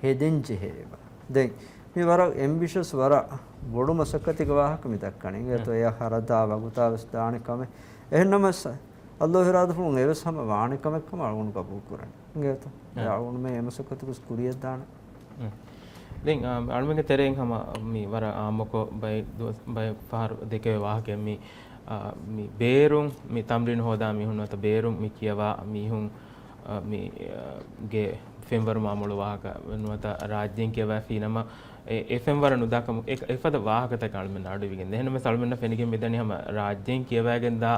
ހެދެން ޖެހޭ އެބަ. ދެން މި ވަރަށް އެމްބިޝަސް، ވަރަށް ބޮޑު މަސައްކަތެއްގެ ވާހަކަ މި ދައްކަނީ. އިނގޭތޯ؟ އެއަށް ހަރަދާ ވަގުތާ ވެސް ދާނެ ކަމެއް. އެހެންނަމަވެސް، ﷲ އިރާދަފުޅުން އެވެސް ހަމަ ވާނެ ކަމެއް ކަމަށް އަޅުގަނޑު ގަބޫލު ކުރަނީ. އިނގޭތޯ؟ އެ އަޅުގަނޑުމެން އެ މަސައްކަތުގަސް ކުރިޔަށްދާނެ. ދެން، އާ، އަޅުމެންގެ ތެރެއިން ހަމަ މި ވަރަށް އާއްމުކޮށް ބައެއް ދުވަސް، ބައެއް ފަހަރު ދެކެވޭ ވާހަކައެއް މި، އާ، މި ބޭރުން މި ތަމްރީނު ހޯދާ މީހުން ނުވަތަ ބޭރުން މި ކިޔަވާ މީހުން، އާ، މި، އާ، ގެ ފެންވަރު މާމޮޅު ވާހަކަ ނުވަތަ ރާއްޖޭން ކިޔަވައިފި ނަމަ، އެ، އެ ފެންވަރަށް ނުދާކަމު، އެ، އެފަދަ ވާހަކަތަކެއް އަޅުމެން އަޑުއިވިގެން. އެހެންނަމަވެސް އަޅުމެންނަށް ފެނިގެން މިދަނީ ހަމަ ރާއްޖޭން ކިޔަވައިގެންދާ،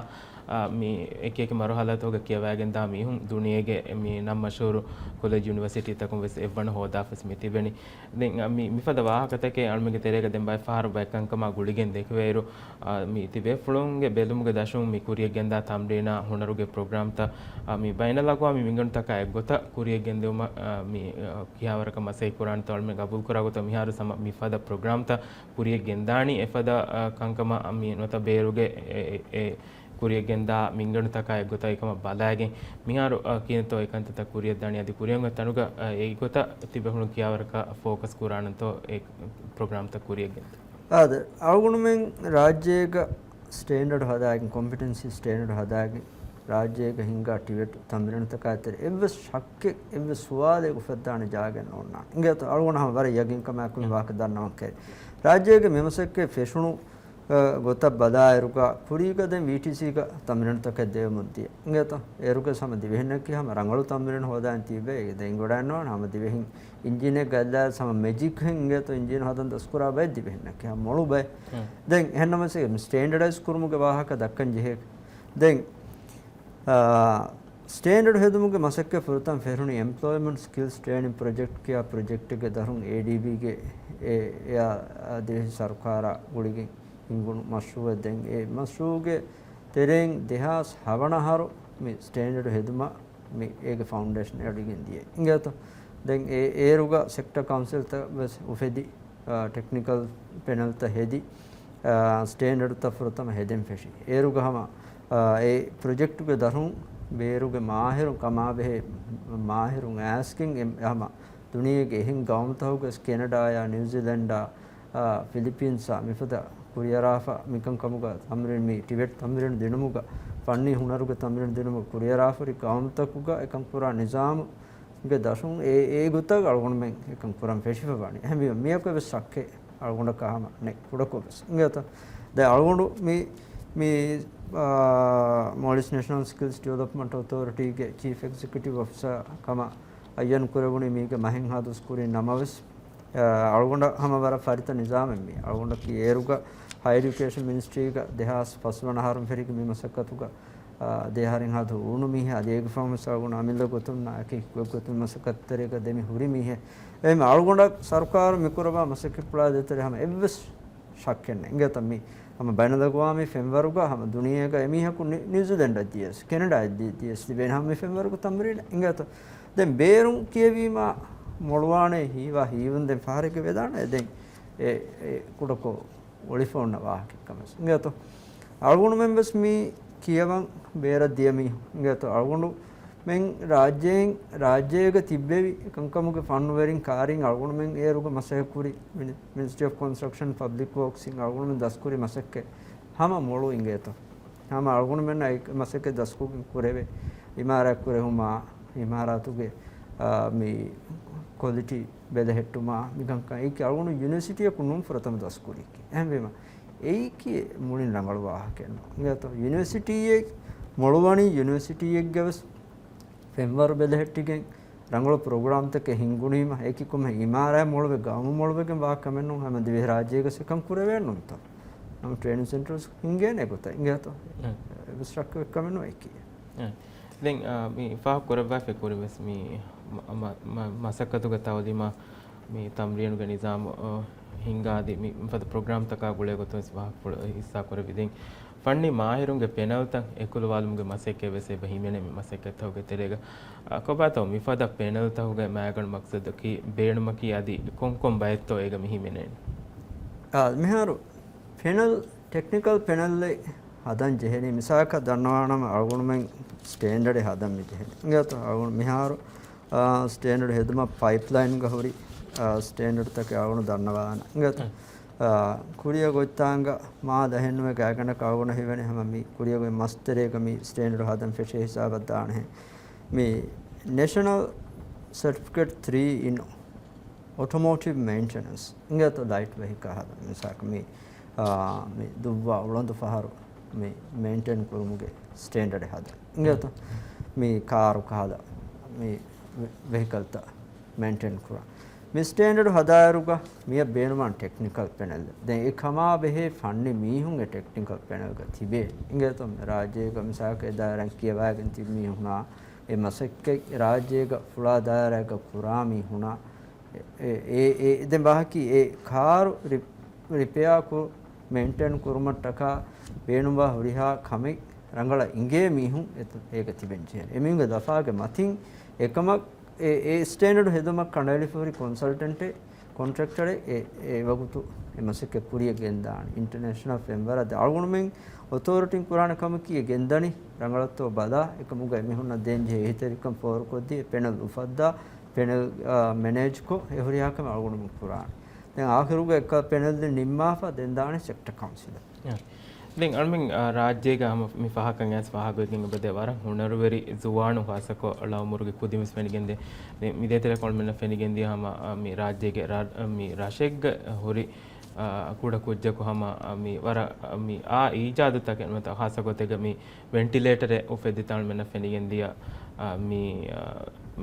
އާ، މި އެކި އެކި މަރުހަލާތުގަ ކިޔަވައިގެންދާ މީހުން ދުނިޔޭގެ މި ނަން މަޝްހޫރު ކޮލެޖް ޔުނިވަރސިޓީތަކުން ވެސް އެއްވަނަ ހޯދާފަސް މި ތިބެނީ. ދެން، އާ، މި، މިފަދަ ވާހަކަތަކެއް އަޅުމެންގެ ތެރޭގަ ދެން ބައެއް ފަހަރު ބައެއް ކަންކަމާ ގުޅިގެން ދެކެވޭއިރު، އާ، މި ތިބޭފުޅުންގެ ބެލުމުގެ ދަށުން މި ކުރިޔަށްގެންދާ ތަމްރީނާ ހުނަރުގެ ޕްރޮގްރާމްތައް، އާ، މި ބައިނަލްއަގްވާމީ މިންގަނޑުތަކާ އެއްގޮތަށް ކުރިޔަށްގެންދިއުމަށް، އާ، މި، އާ، ކިހާވަރަކަށް މަސައްކަތް ކުރާނެތޯ އަޅުމެން ގަބޫލުކުރާ ގޮތަށް މިހާރު ހަމަ މިފަދަ ޕްރޮގްރާމްތައް ކުރިޔަށްގެންދާނީ. އެފަދަ، އާ، ކަންކަމަށް މި ނުވަތަ ބޭރުގެ އެ، އެ، އެ ކުރިޔަށްގެންދާ މިންގަނޑުތަކާ އެއްގޮތަށް އެކަމަށް ބަލާގެން މިހާރު، އާ، ކިހިނެއްތޯ އެކަންތައްތައް ކުރިޔަށްދާނީ އަދި ކުރިޔަށް އޮތް ތަނުގަ، އާ، އެއްގޮތަށް ތިބޭފުޅުން ކިހާވަރަކަށް ފޯކަސް ކުރާނެތޯ އެ ޕްރޮގްރާމްތައް ކުރިޔަށްގެންދާ. އާދެ، އަޅުގަނޑުމެން ރާއްޖޭގަ ސްޓޭންޑަޑް ހަދާގެން، ކޮމްޕިޓެންސީ ސްޓޭންޑަޑް ހަދާގެން، ރާއްޖޭގަ ހިންގާ ޓިވެޓް ތަމްރީނުތަކާ އެތެރެ އެއްވެސް ޝައްކެއް، އެއްވެސް ސުވާލެއް އުފައްދާނެ ޖާގައެއް ނޯންނާނެ. އިނގޭތޯ؟ އަޅުގަނޑަށް ހަމަ ވަރަށް ޔަގީންކަމާއެކު މި ވާހަކަ ދަންނަވަން ކެރި. ރާއްޖޭގެ މި މަސައްކަތް ފެށުނު، އަ، ގޮތަށް ބަލާއިރުގަ، ކުރީގަ ދެން ވީޓީސީގަ ތަމްރީނުތަކެއް ދެވެމުން ދިޔަ. އިނގޭތޯ؟ އޭރުގަ ހަމަ ދިވެހިންނަކީ ހަމަ ރަނގަޅު ތަމްރީނު ހޯދާން ތީބެ. ދެން އިނގޮޑާންނަވާނެ ހަމަ ދިވެހިން އިންޖީނެއް ގައްލާ ހަމަ މެޖިކް ހެން އިނގޭތޯ އިންޖީނު ހަދަން ދަސްކުރާ ބައެއް ދިވެހިންނަކީ ހަމަ މޮޅު ބައެއް. ދެން އެހެންނަމަސެ ސްޓޭންޑަޑައިޒް ކުރުމުގެ ވާހަކަ ދައްކަން ޖެހޭ. ދެން، އާ، ސްޓޭންޑަޑް ހެދުމުގެ މަސައްކަތް ފުރަތަމަ ފެށުނީ އެމްޕްލޯއިމަންޓް ސްކިލްސް ޓްރޭނިން ޕްރޮޖެކްޓް ކިޔާ ޕްރޮޖެކްޓެއްގެ ދަށުން އޭޑީބީގެ އެ، އެއާ، އާ، ދިވެހި ސަރުކާރާ ގުޅިގެން ހިންގުނު މަޝްރޫއެއް. ދެން އެ މަޝްރޫއުގެ ތެރެއިން ދެހާސް ހަވަނަ އަހަރު މި ސްޓޭންޑަޑް ހެދުމަށް މި އޭގެ ފައުންޑޭޝަން އެޅިގެން ދިޔަ އިނގޭތޯ. ދެން އެ އޭރުގަ ސެކްޓަ ކައުންސިލްތައް ވެސް އުފެދި، އާ، ޓެކްނިކަލް ޕެނަލްތައް ހެދި، އާ، ސްޓޭންޑަޑްތައް ފުރަތަމަ ހެދެން ފެށި. އޭރުގަ ހަމަ، އާ، އެ ޕްރޮޖެކްޓުގެ ދަށުން ބޭރުގެ މާހިރުން ކަމާބެހޭ މާހިރުން އައިސްގެން އެ ހަމަ ދުނިޔޭގެ އެހެން ގައުމުތަކުގަ ވެސް ކެނަޑާއާ، ނިއުޒީލެންޑާ، އާ، ފިލިޕީންސްއާ މިފަދަ ކުރިއަރާފަ މިކަންކަމުގަ ތަމްރީން މި ޓިވެޓް ތަމްރީން ދިނުމުގަ، ފަންނީ ހުނަރުގެ ތަމްރީން ދިނުމުގަ ކުރިއަރާފަ ހުރި ގައުމުތަކުގަ އެކަން ކުރާ ނިޒާމުގެ ދަށުން އެ، އެ ގޮތަށް އަޅުގަނޑުމެން އެކަން ކުރަން ފެށިފަ ވާނީ. އެހެންވީމަ މިއަކު އެވެސް ޝައްކެއް އަޅުގަނޑަކަށް ހަމަ ނެތް ކުޑަކޮށް ވެސް. އިނގޭތަ؟ ދެން އަޅުގަނޑު މި، މި، އާ، މޯލްޑިވްސް ނޭޝަނަލް ސްކިލްސް ޑިވެލޮޕްމަންޓް އޮތޯރިޓީގެ ޗީފް އެގްޒެކެޓިވް އޮފިސަރ ކަމަށް އައްޔަން ކުރެވުނީ މީގެ މަހެއްހާ ދުވަސް ކުރިން ނަމަވެސް، އަޅުގަނޑަށް ހަމަ ވަރަށް ފަރިތަ ނިޒާމެއް މީ. އަޅުގަނޑަކީ އޭރުގަ ހަޔަރ އެޑިޔުކޭޝަން މިނިސްޓްރީގަ ދެހާސް ފަސްވަނަ އަހަރުން ފެށިގެން މި މަސައްކަތުގަ ދެ އަހަރެއް ހާދަ ހުރުނު މީހެއް، އަދި އޭގެ ފަހުން ވެސް އަޅުގަނޑު އަމިއްލަ ގޮތުން އެކި ގޮތުން މަސައްކަތްތެރޭގަ ދެމި ހުރި މީހެއް. އެހެން އަޅުގަނޑަށް ސަރުކާރު މިކުރައްވާ މަސައްކަތްޕުޅާ ދޭތެރޭ ހަމަ އެއްވެސް ޝައްކެއް ނެތް. އިނގޭތަ؟ މި ހަމަ ބައިނަލްއަގުވާމީ ފެންވަރުގަ ހަމަ ދުނިޔޭގަ އެމީހަކު ނި-، ނިއުޒިލެންޑަށް ދިޔަސް، ކެނެޑާއަށް ދި-، ދިޔަސް ލިބޭނެ ހަމަ މި ފެންވަރުގަ ތަމްރީނަށް. އިނގޭތަ؟ ދެން ބޭރުން ކިޔެވީމާ މޮޅުވާނެ ހީވާ ހީވުން ދެން ފަހަރެއްގަ ވެދާނެ. ދެން އެ، އެ ކުޑަކޮށް އޮޅިފަ އޮންނަ ވާހަކައެއް ކަމަށް. އިނގޭތޯ؟ އަޅުގަނޑުމެން ވެސް މި ކިޔަވަން ބޭރަށް ދިޔަ މީހުން. އިނގޭތޯ؟ އަޅުގަނޑުމެން ރާއްޖޭން، ރާއްޖޭގަ ތިއްބެވި ކަންކަމުގެ ފަންނުވެރިން ކާރިން އަޅުގަނޑުމެން އޭރުގަ މަސައްކަތް ކުރި މިނި-، މިނިސްޓްރީ އޮފް ކޮންސްޓްރަކްޝަން ޕަބްލިކް ވޯކްސް އިން އަޅުގަނޑުމެން ދަސްކުރި މަސައްކަތް ހަމަ މޮޅު. އިނގޭތޯ؟ ހަމަ އަޅުގަނޑުމެންނަށް އެ މަސައްކަތް ދަސްކޮށްގެން ކުރެވޭ، އިމާރާތް ކުރެހުމާ، އިމާރާތުގެ، އާ، މި ކޮލިޓީ ބެލެހެއްޓުމާ، މިކަންކަން އެއީކީ އަޅުގަނޑު ޔުނިވަރސިޓީއަކު ނޫން ފުރަތަމަ ދަސްކުރީކީ. އެހެންވީމަ، އެއީކީ މުޅިން ރަނގަޅު ވާހަކައެއް ނޫން. އިނގޭތޯ؟ ޔުނިވަރސިޓީއެއް މޮޅުވަނީ ޔުނިވަރސިޓީއެއްގެ ވެސް ފެންވަރު ބެލެހެއްޓިގެން، ރަނގަޅު ޕްރޮގްރާމްތަކެއް ހިންގުނީމަ، އެކި ކޮމެ އިމާރާތް މޮޅުވެ، ގައުމު މޮޅުވެގެން ވާ ކަމެއް ނޫން. ހަމަ ދިވެހިރާއްޖޭގަ ސެކަން ކުރެވޭ ނޫންތޯ؟ ނަމަ ޓްރޭނިން ސެންޓަރސް ހިންގޭނެ ގޮތަށް. އިނގޭތޯ؟ އެ. އެވެސް ރައްކަވެ ކަމެއް ނޫން އެކީ. އެ. ދެން، އާ، މި ފާހަގަ ކުރައްވާފައި ކުރި ވެސް މި މަ-، މަ-، މަ-، މަސައްކަތުގެ ތައުލީމާ މި ތަމްރީނުގެ ނިޒާމު، އާ، ހިންގާދީ މި ފަދަ ޕްރޮގްރާމްތަކާ ގުޅޭ ގޮތުން ވެސް ވާހަކަފުޅު ހިއްސާ ކުރެއްވި. ދެން ފަންނީ މާހިރުންގެ ޕެނަލްތައް އެކުލަވާލުމުގެ މަސައްކަތް ވެސް އެބަ ހިމެނޭ މި މަސައްކަތްތަކުގެ ތެރޭގަ. އާ، ކޮބާތޯ މިފަދަ ޕެނަލްތަކުގެ މައިގަނޑު މަޤްޞަދަކީ ބޭނުމަކީ އަދި ކޮންކޮން ބައެއްތޯ އޭގަ މި ހިމެނޭނީ؟ އާ، މިހާރު ޕެނަލް، ޓެކްނިކަލް ޕެނަލްއެއް ހަދަން ޖެހެނީ، މިސާލަކަށް ދަންނަވާނަމަ އަޅުގަނޑުމެން ސްޓޭންޑަޑެއް ހަދަން މި ޖެހެނީ. އިނގޭތޯ؟ އަޅުގަނޑު މިހާރު، އާ، ސްޓޭންޑަޑް ހެދުމަށް ޕައިޕްލައިންގަ ހުރި، އާ، ސްޓޭންޑަޑްތަކެއް އަޅުގަނޑު ދަންނަވާނަން. އިނގޭތޯ؟ އެ. އާ، ކުރިއަށް އޮތްތާނގަ މާ ދަހެއްނުވެ ގާތްގަނޑަކަށް އަޅުގަނޑަށް ހީވަނީ ހަމަ މި ކުރިއަށް އޮތް މަސްތެރޭގަ މި ސްޓޭންޑަޑް ހަދަން ފެށޭ ހިސާބަށް ދާނެހެން. މި ނެޝަނަލް ސެޓްފިކެޓް ތްރީ އިން އޮޓޯމޯޓިވް މެއިންޓެނަންސް. އިނގޭތޯ؟ ލައިޓް ވެހިކަލް ހަދަން. މިސާލަކަށް މި، އާ، މި ދުއްވާ އުޅަނދު ފަހަރު މި މެއިންޓެން ކުރުމުގެ ސްޓޭންޑަޑެއް ހަދަން. އިނގޭތޯ؟ މި ކާރު ކަހަލަ މި ވެ-، ވެހިކަލްތައް މެއިންޓެން ކުރާ. މި ސްޓޭންޑަޑު ހަދާއިރުގަ މިއަށް ބޭނުމާން ޓެކްނިކަލް ޕެނަލް. ދެން އެ ކަމާ ބެހޭ ފަންނި މީހުން އެ ޓެކްނިކަލް ޕެނަލްގަ ތިބޭ. އިނގޭތޯ؟ މި ރާއްޖޭގަ މިސާލަކަށް އެ ދާއިރާއިން ކިޔަވައިގެން ތިބި މީހުންނާ އެ މަސައްކަތް ރާއްޖޭގަ ފުޅާ ދާއިރާއެއްގަ ކުރާ މީހުންނާ އެ، އެ، އެ، ދެން ބާކީ އެ ކާރު ރި-، ރިޕެއާ ކު-، މެއިންޓެން ކުރުމަށްޓަކާ ބޭނުންވާ ހުރިހާ ކަމެއް ރަނގަޅަށް އިނގޭ މީހުން އެތަ-، އޭގަ ތިބެން ޖެހޭނެ. އެމީހުންގެ ލަފާގެ މަތިން އެކަމަށް އެ، އެ ސްޓޭންޑަޑު ހެދުމަށް ކަނޑައެޅިފަ ހުރި ކޮންސަލްޓެންޓެއް، ކޮންޓްރެކްޓަރެއް އެ، އެ ވަގުތު އެ މަސައްކަތް ކުރިއަށް ގެންދާނެ. އިންޓަރނޭޝަނަލް ފެންވަރަށް އަޅުގަނޑުމެން އޮތޯރިޓީން ކުރާނެ ކަމަކީ އެ ގެންދަނީ ރަނގަޅަށްތޯ ބަލާ، އެކަމުގަ އެމީހުންނަށް ދޭންޖެހޭ އެހީތެރިކަން ފޯރުކޮށްދީ، އެ ޕެނަލް އުފައްދާ، ޕެނަލް، އާ، މެނޭޖްކޮށް، އެ ހުރިހާ ކަމެއް އަޅުގަނޑުމެން ކުރާނެ. ދެން އާޚިރުގަ އެއްކަލަ ޕެނަލް ނިންމާފަ ދެން ދާނެ ސެކްޓަ ކައުންސިލަށް. އާ. ދެން އަޅުމެން، އާ، ރާއްޖޭގަ ހަމަ މި ފަހަކަށް އައިސް ފާހަގަވެގެން އެބަދޭ ވަރަށް ހުނަރުވެރި ޒުވާނު ޚާއްޞަކޮށް ޅައުމުރުގެ ކުދިން ވެސް ފެނިގެންދޭ. ދެން މިދޭތެރޭ އަޅުމެންނަށް ފެނިގެންދިޔަ ހަމަ، އާ، މި ރާއްޖޭގެ ރާ-، މި ރަށެއްގަ ހުރި، އާ، ކުޑަ ކުއްޖަކު ހަމަ، އާ، މި ވަރަށް، އާ، މި އާ އީޖާދުތަކެއް ނުވަތަ ޚާއްޞަ ގޮތެއްގަ މި ވެންޓިލޭޓަރެއް އުފެއްދިތާ އަޅުމެންނަށް ފެނިގެންދިޔަ، އާ، މި، އާ،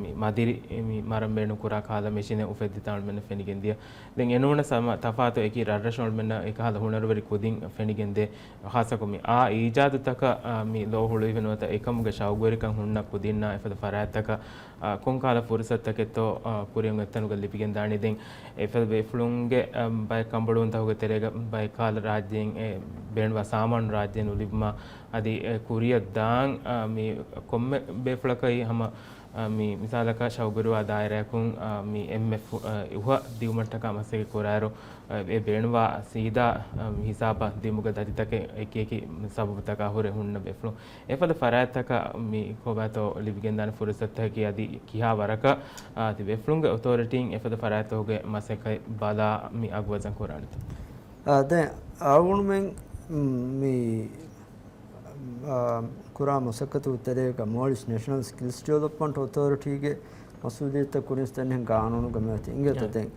މި މަދިރި، މި މަރަން ބޭނުން ކުރާ ކަހަލަ މެޝިނެއް އުފެއްދިތާ އަޅުމެންނަށް ފެނިގެންދިޔަ. ދެން އެނޫނަސް ހަމަ ތަފާތު އެކި ރަށްރަށުން އަޅުމެންނަށް އެކަހަލަ ހުނަރުވެރި ކުދިން ފެނިގެންދޭ. ޚާއްޞަކޮށް މި އާ އީޖާދުތަކަށް، އާ، މި ލޯ ހުޅުވި ނުވަތަ އެކަމުގެ ޝައުގުވެރިކަން ހުންނަ ކުދިންނާ އެފަދަ ފަރާތްތަކަށް، އާ، ކޮންކަހަލަ ފުރުސަތުތަކެއްތޯ، އާ، ކުރިއަށް އޮތްތަނުގަ ލިބިގެން ދާނީ؟ ދެން އެފަދަ ބޭފުޅުންގެ، އަ، ބައެއް ކަނބޮޑުވުންތަކުގެ ތެރޭގަ ބައެއް ކަހަލަ ރާއްޖޭން އެ ބޭނުންވާ ސާމާނު ރާއްޖޭން ނުލިބުމާ އަދި އެ ކުރިއަށް ދާން، އަ، މި ކޮންމެ ބޭފުޅަކަށް ހަމަ، އަ، މި މިސާލަކަށް ޝައުގުވެރިވާ ދާއިރާއަކުން، އަ، މި އެންމެ ފު-، އަ، އުހަށް ދިއުމަށްޓަކާ މަސައްކަތް ކުރާއިރު، އަ، އެ ބޭނުންވާ ސީދާ، އަ، ހިސާބަށް ދިއުމުގެ ދަތިތަކެއް އެކި އެކި ސަބަބުތަކާ ހުރެ ހުންނަ ބޭފުޅުން. އެފަދަ ފަރާތްތަކަށް މި ކޮބާތޯ ލިބިގެންދާނެ ފުރުސަތުތަކަކީ އަދި ކިހާ ވަރަކަށް، އާ، ތި ބޭފުޅުންގެ އޮތޯރިޓީން އެފަދަ ފަރާތްތަކުގެ މަސައްކަތް ބަލާ މި އަގުވަޒަން ކުރާނެތޯ؟ އާ، ދެން އަޅުގަނޑުމެން މި، އާ، ކުރާ މަސައްކަތުގެ ތެރޭގަ މޯލިސް ނެޝަނަލް ސްކިލްސް ޑިވެލޮޕްމަންޓް އޮތޯރިޓީގެ މަސްއޫލިއްޔަތުތައް ކުރިން ދެން ގާނޫނުގަ މިއޮތީ. އިނގޭތަ؟ އާ. ދެން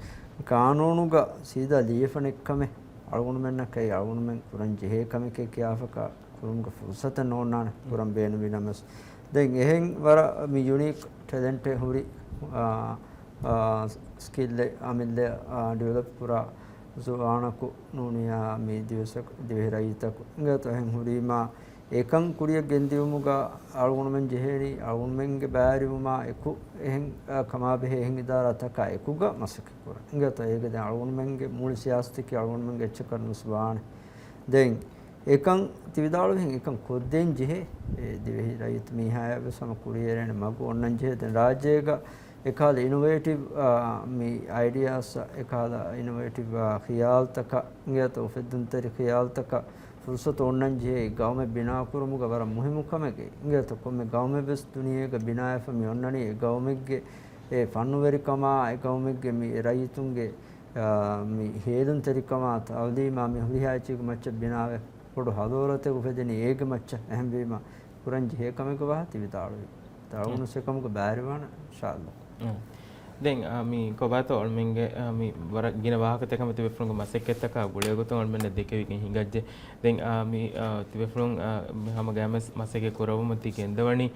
ގާނޫނުގަ ސީދާ ލިޔެފަ ނެތްކަމެއް އަޅުގަނޑުމެންނަކަށް އަޅުގަނޑުމެން ކުރަން ޖެހޭ ކަމެކޭ ކިޔާފަކާ ކުރުމުގެ ފުރުސަތެއް ނޯންނާނެ، ކުރަން ބޭނުމި ނަމަސް. ދެން އެހެން ވަރަށް މި ޔުނީކް ޓެލެންޓެއް ހުރި، އާ، އާ، ސްކިލްއެއް އަމިއްލަ، އާ، ޑިވެލޮޕް ކުރާ ޒުވާނަކު ނޫނިޔާ މި ދިވެސަކު-، ދިވެހި ރައްޔިތަކު އިނގޭތޯ؟ އެހެން ހުރީމާ އެކަން ކުރިއަށް ގެންދިއުމުގަ އަޅުގަނޑުމެން ޖެހޭނީ އަޅުގަނޑުމެންގެ ބައިވެރިވުމާ އެކު އެހެން، އަ، ކަމާބެހޭ އެހެން އިދާރާތަކާ އެކުގަ މަސައްކަތް ކުރަން. އިނގޭތޯ އޭގެ ދެން އަޅުގަނޑުމެންގެ މުޅި ސިޔާސަތަކީ އަޅުގަނޑުމެންގެ އެއްޗަކަށް ނުސް ވާނެ. ދެން އެކަން ތި ވިދާޅުވިހެން އެކަން ކޮށްދޭން ޖެހޭ. އެ ދިވެހި ރައްޔިތު މީހާޔާ ވެސް ހަމަ ކުރިއެރޭނެ މަގު އޮންނަން ޖެހޭ. ދެން ރާއްޖޭގަ އެކަހަލަ އިނޮވޭޓިވް، އާ، މި އައިޑިއާސް، އެކަހަލަ އިނޮވޭޓިވް، އާ، ޚިޔާލްތަކަށް އިނގޭތޯ އުފެއްދުންތެރި ޚިޔާލްތަކަށް ފުރުސަތު އޮންނަން ޖެހޭ. ގައުމެއް ބިނާކުރުމުގަ ވަރަށް މުހިއްމު ކަމެކޭ. އިނގޭތޯ ކޮންމެ ގައުމެއް ވެސް ދުނިޔޭގަ ބިނާވެފަ މި އޮންނަނީ އެ ގައުމެއްގެ އެ ފަންނުވެރިކަމާ، އެ ގައުމެއްގެ މި ރައްޔިތުންގެ، އާ، މި ހޭލުންތެރިކަމާ، ތައުލީމާ މި ހުރިހާ އެއްޗެއްގެ މައްޗަށް ބިނާވެ ބޮޑު ހަޟާރަތެއް އުފެދެނީ އޭގެ މައްޗަށް. އެހެންވީމަ ކުރަން ޖެހޭ ކަމެއްގެ ވާހަކަ ތި ވިދާޅުވީ. ތައުނު ސެކަމުގެ ބާރިވާނަ އިންޝާﷲ. ދެން، އާ، މި ކޮބާތޯ އަޅުމެންގެ، އާ، މި ވަރަށް ގިނަ ވާހަކަތަކެއް ހަމަ ތިބޭފުޅުންގެ މަސައްކަތްތަކާ ގުޅޭގޮތުން އަޅުމެންނަށް ދެކެވިގެން ހިނގައްޖެ. ދެން، އާ، މި، އާ، ތިބޭފުޅުން، އާ، މި ހަމަ ގައިމުވެސް މަސައްކަތް ކުރައްވަމުން ތި ގެންދަވަނީ،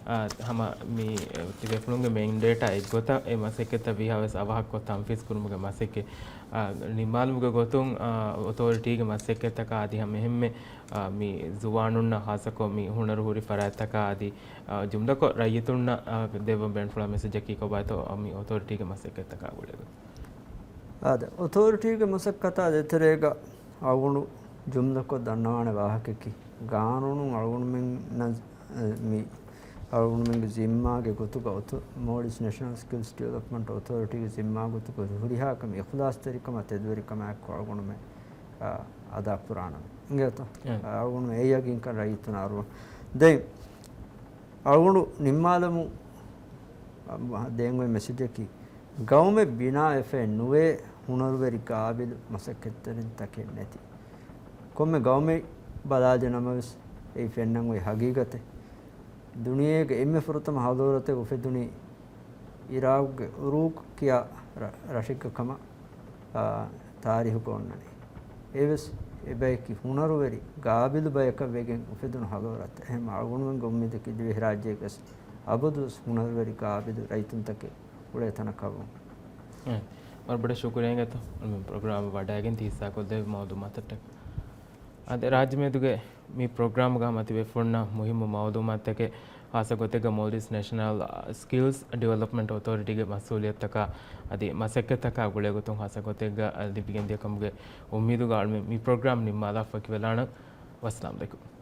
އާ، ހަމަ މި، އެ، ތިބޭފުޅުންގެ މެއިންޑޭޓާ އެއްގޮތަށް އެ މަސައްކަތްތައް ވީހާވެސް އަވަހަށްކޮށް ތަންފީޒް ކުރުމުގެ މަސައްކަތް، އާ، ނިންމާލުމުގެ ގޮތުން، އާ، އޮތޯރިޓީގެ މަސައްކަތްތަކާ އަދި ހަމަ އެހެންމެ، އާ، މި ޒުވާނުންނަށް ހާއްސަކޮށް މި ހުނަރު ހުރި ފަރާތްތަކާ އަދި، އާ، ޖުމްލަކޮށް ރައްޔިތުންނަށް، އާ، ދެއްވަން ބޭނުންފުޅާ މެސެޖަކީ ކޮބާތޯ މި އޮތޯރިޓީގެ މަސައްކަތްތަކާ ގުޅޭގޮތުން؟ އާދެ، އޮތޯރިޓީގެ މަސައްކަތާ ދޭތެރޭގަ އަޅުގަނޑު ޖުމްލަކޮށް ދަންނަވާނެ ވާހަކައަކީ، ގާނޫނުން އަޅުގަނޑުމެންނަށް، އެ، މި އަޅުގަނޑުމެންގެ ޒިންމާގެ ގޮތުގަ އޮތޯ-، މޯލްޑިވްސް ނޭޝަނަލް ސްކިލްސް ޑިވެލޮޕްމަންޓް އޮތޯރިޓީގެ ޒިންމާ ގޮތުގަ ހުރިހާ ކަމެއް އިޚްލާޞްތެރިކަމާ ތެދުވެރިކަމާއެކު އަޅުގަނޑުމެން، އާ، އަދާކުރާނަމޭ. އިނގޭތޯ؟ އެ. އަޅުގަނޑު އެ ޔަގީންކަން ރައްޔިތުންނަށް އަރުވަން. ދެން އަޅުގަނޑު ނިންމާލަމުން، އާ، ދޭން އޮތް މެސެޖަކީ، ގައުމެއް ބިނާވެފައެއް ނުވޭ ހުނަރުވެރި ގާބިލު މަސައްކަތްތެރިންތަކެއް ނެތި. ކޮންމެ ގައުމެއް ބަލާލި ނަމަވެސް އެއީ ފެންނަން އޮތް ހަގީގަތެއް. ދުނިޔޭގެ އެންމެ ފުރަތަމަ ހަޟާރަތެއް އުފެދުނީ އިރާގުގެ އުރޫކް ކިޔާ ރަ-، ރަށެއްގެ ކަމަށް، އާ، ތާރީހުގަ އޮންނަނީ. އެވެސް އެބަޔަކީ ހުނަރުވެރި ގާބިލު ބަޔަކަށް ވެގެން އުފެދުނު ހަޟާރަތެއް. އެހެން އަޅުގަނޑުމެންގެ އުއްމީދަކީ ދިވެހިރާއްޖޭގަސް އަބަދުވެސް ހުނަރުވެރި ގާބިލު ރައްޔިތުންތަކެއް އުޅޭ ތަނަކަށް ވުން. އެ، ވަރަށް ބޮޑަށް ޝުކުރިއްޔާ އިނގޭތޯ މި ޕްރޮގްރާމަށް ވަޑައިގެން ތި ހިއްސާކޮށްދެއްވި މައުލޫމާތަށްޓަކައި. އަދި ރާއްޖެމެދުގެ މި ޕްރޮގްރާމުގަ ހަމަ ތިބޭފުޅުންނަށް މުހިއްމު މައުލޫމާތުތަކެއް، ހާއްސަ ގޮތެއްގަ މޯލްޑިވްސް ނޭޝަނަލް ސްކިލްސް ޑިވެލޮޕްމަންޓް އޮތޯރިޓީގެ މަސްއޫލިއްޔަތުތަކާ އަދި މަސައްކަތްތަކާ ގުޅޭގޮތުން ހާއްސަ ގޮތެއްގަ ލިބިގެންދިޔަ ކަމުގެ އުއްމީދުގަ އަޅުމެން މި ޕްރޮގްރާމް ނިންމާލާ ފަކިވެލާނަން. ވައްސަލާމް އަލައިކުމް.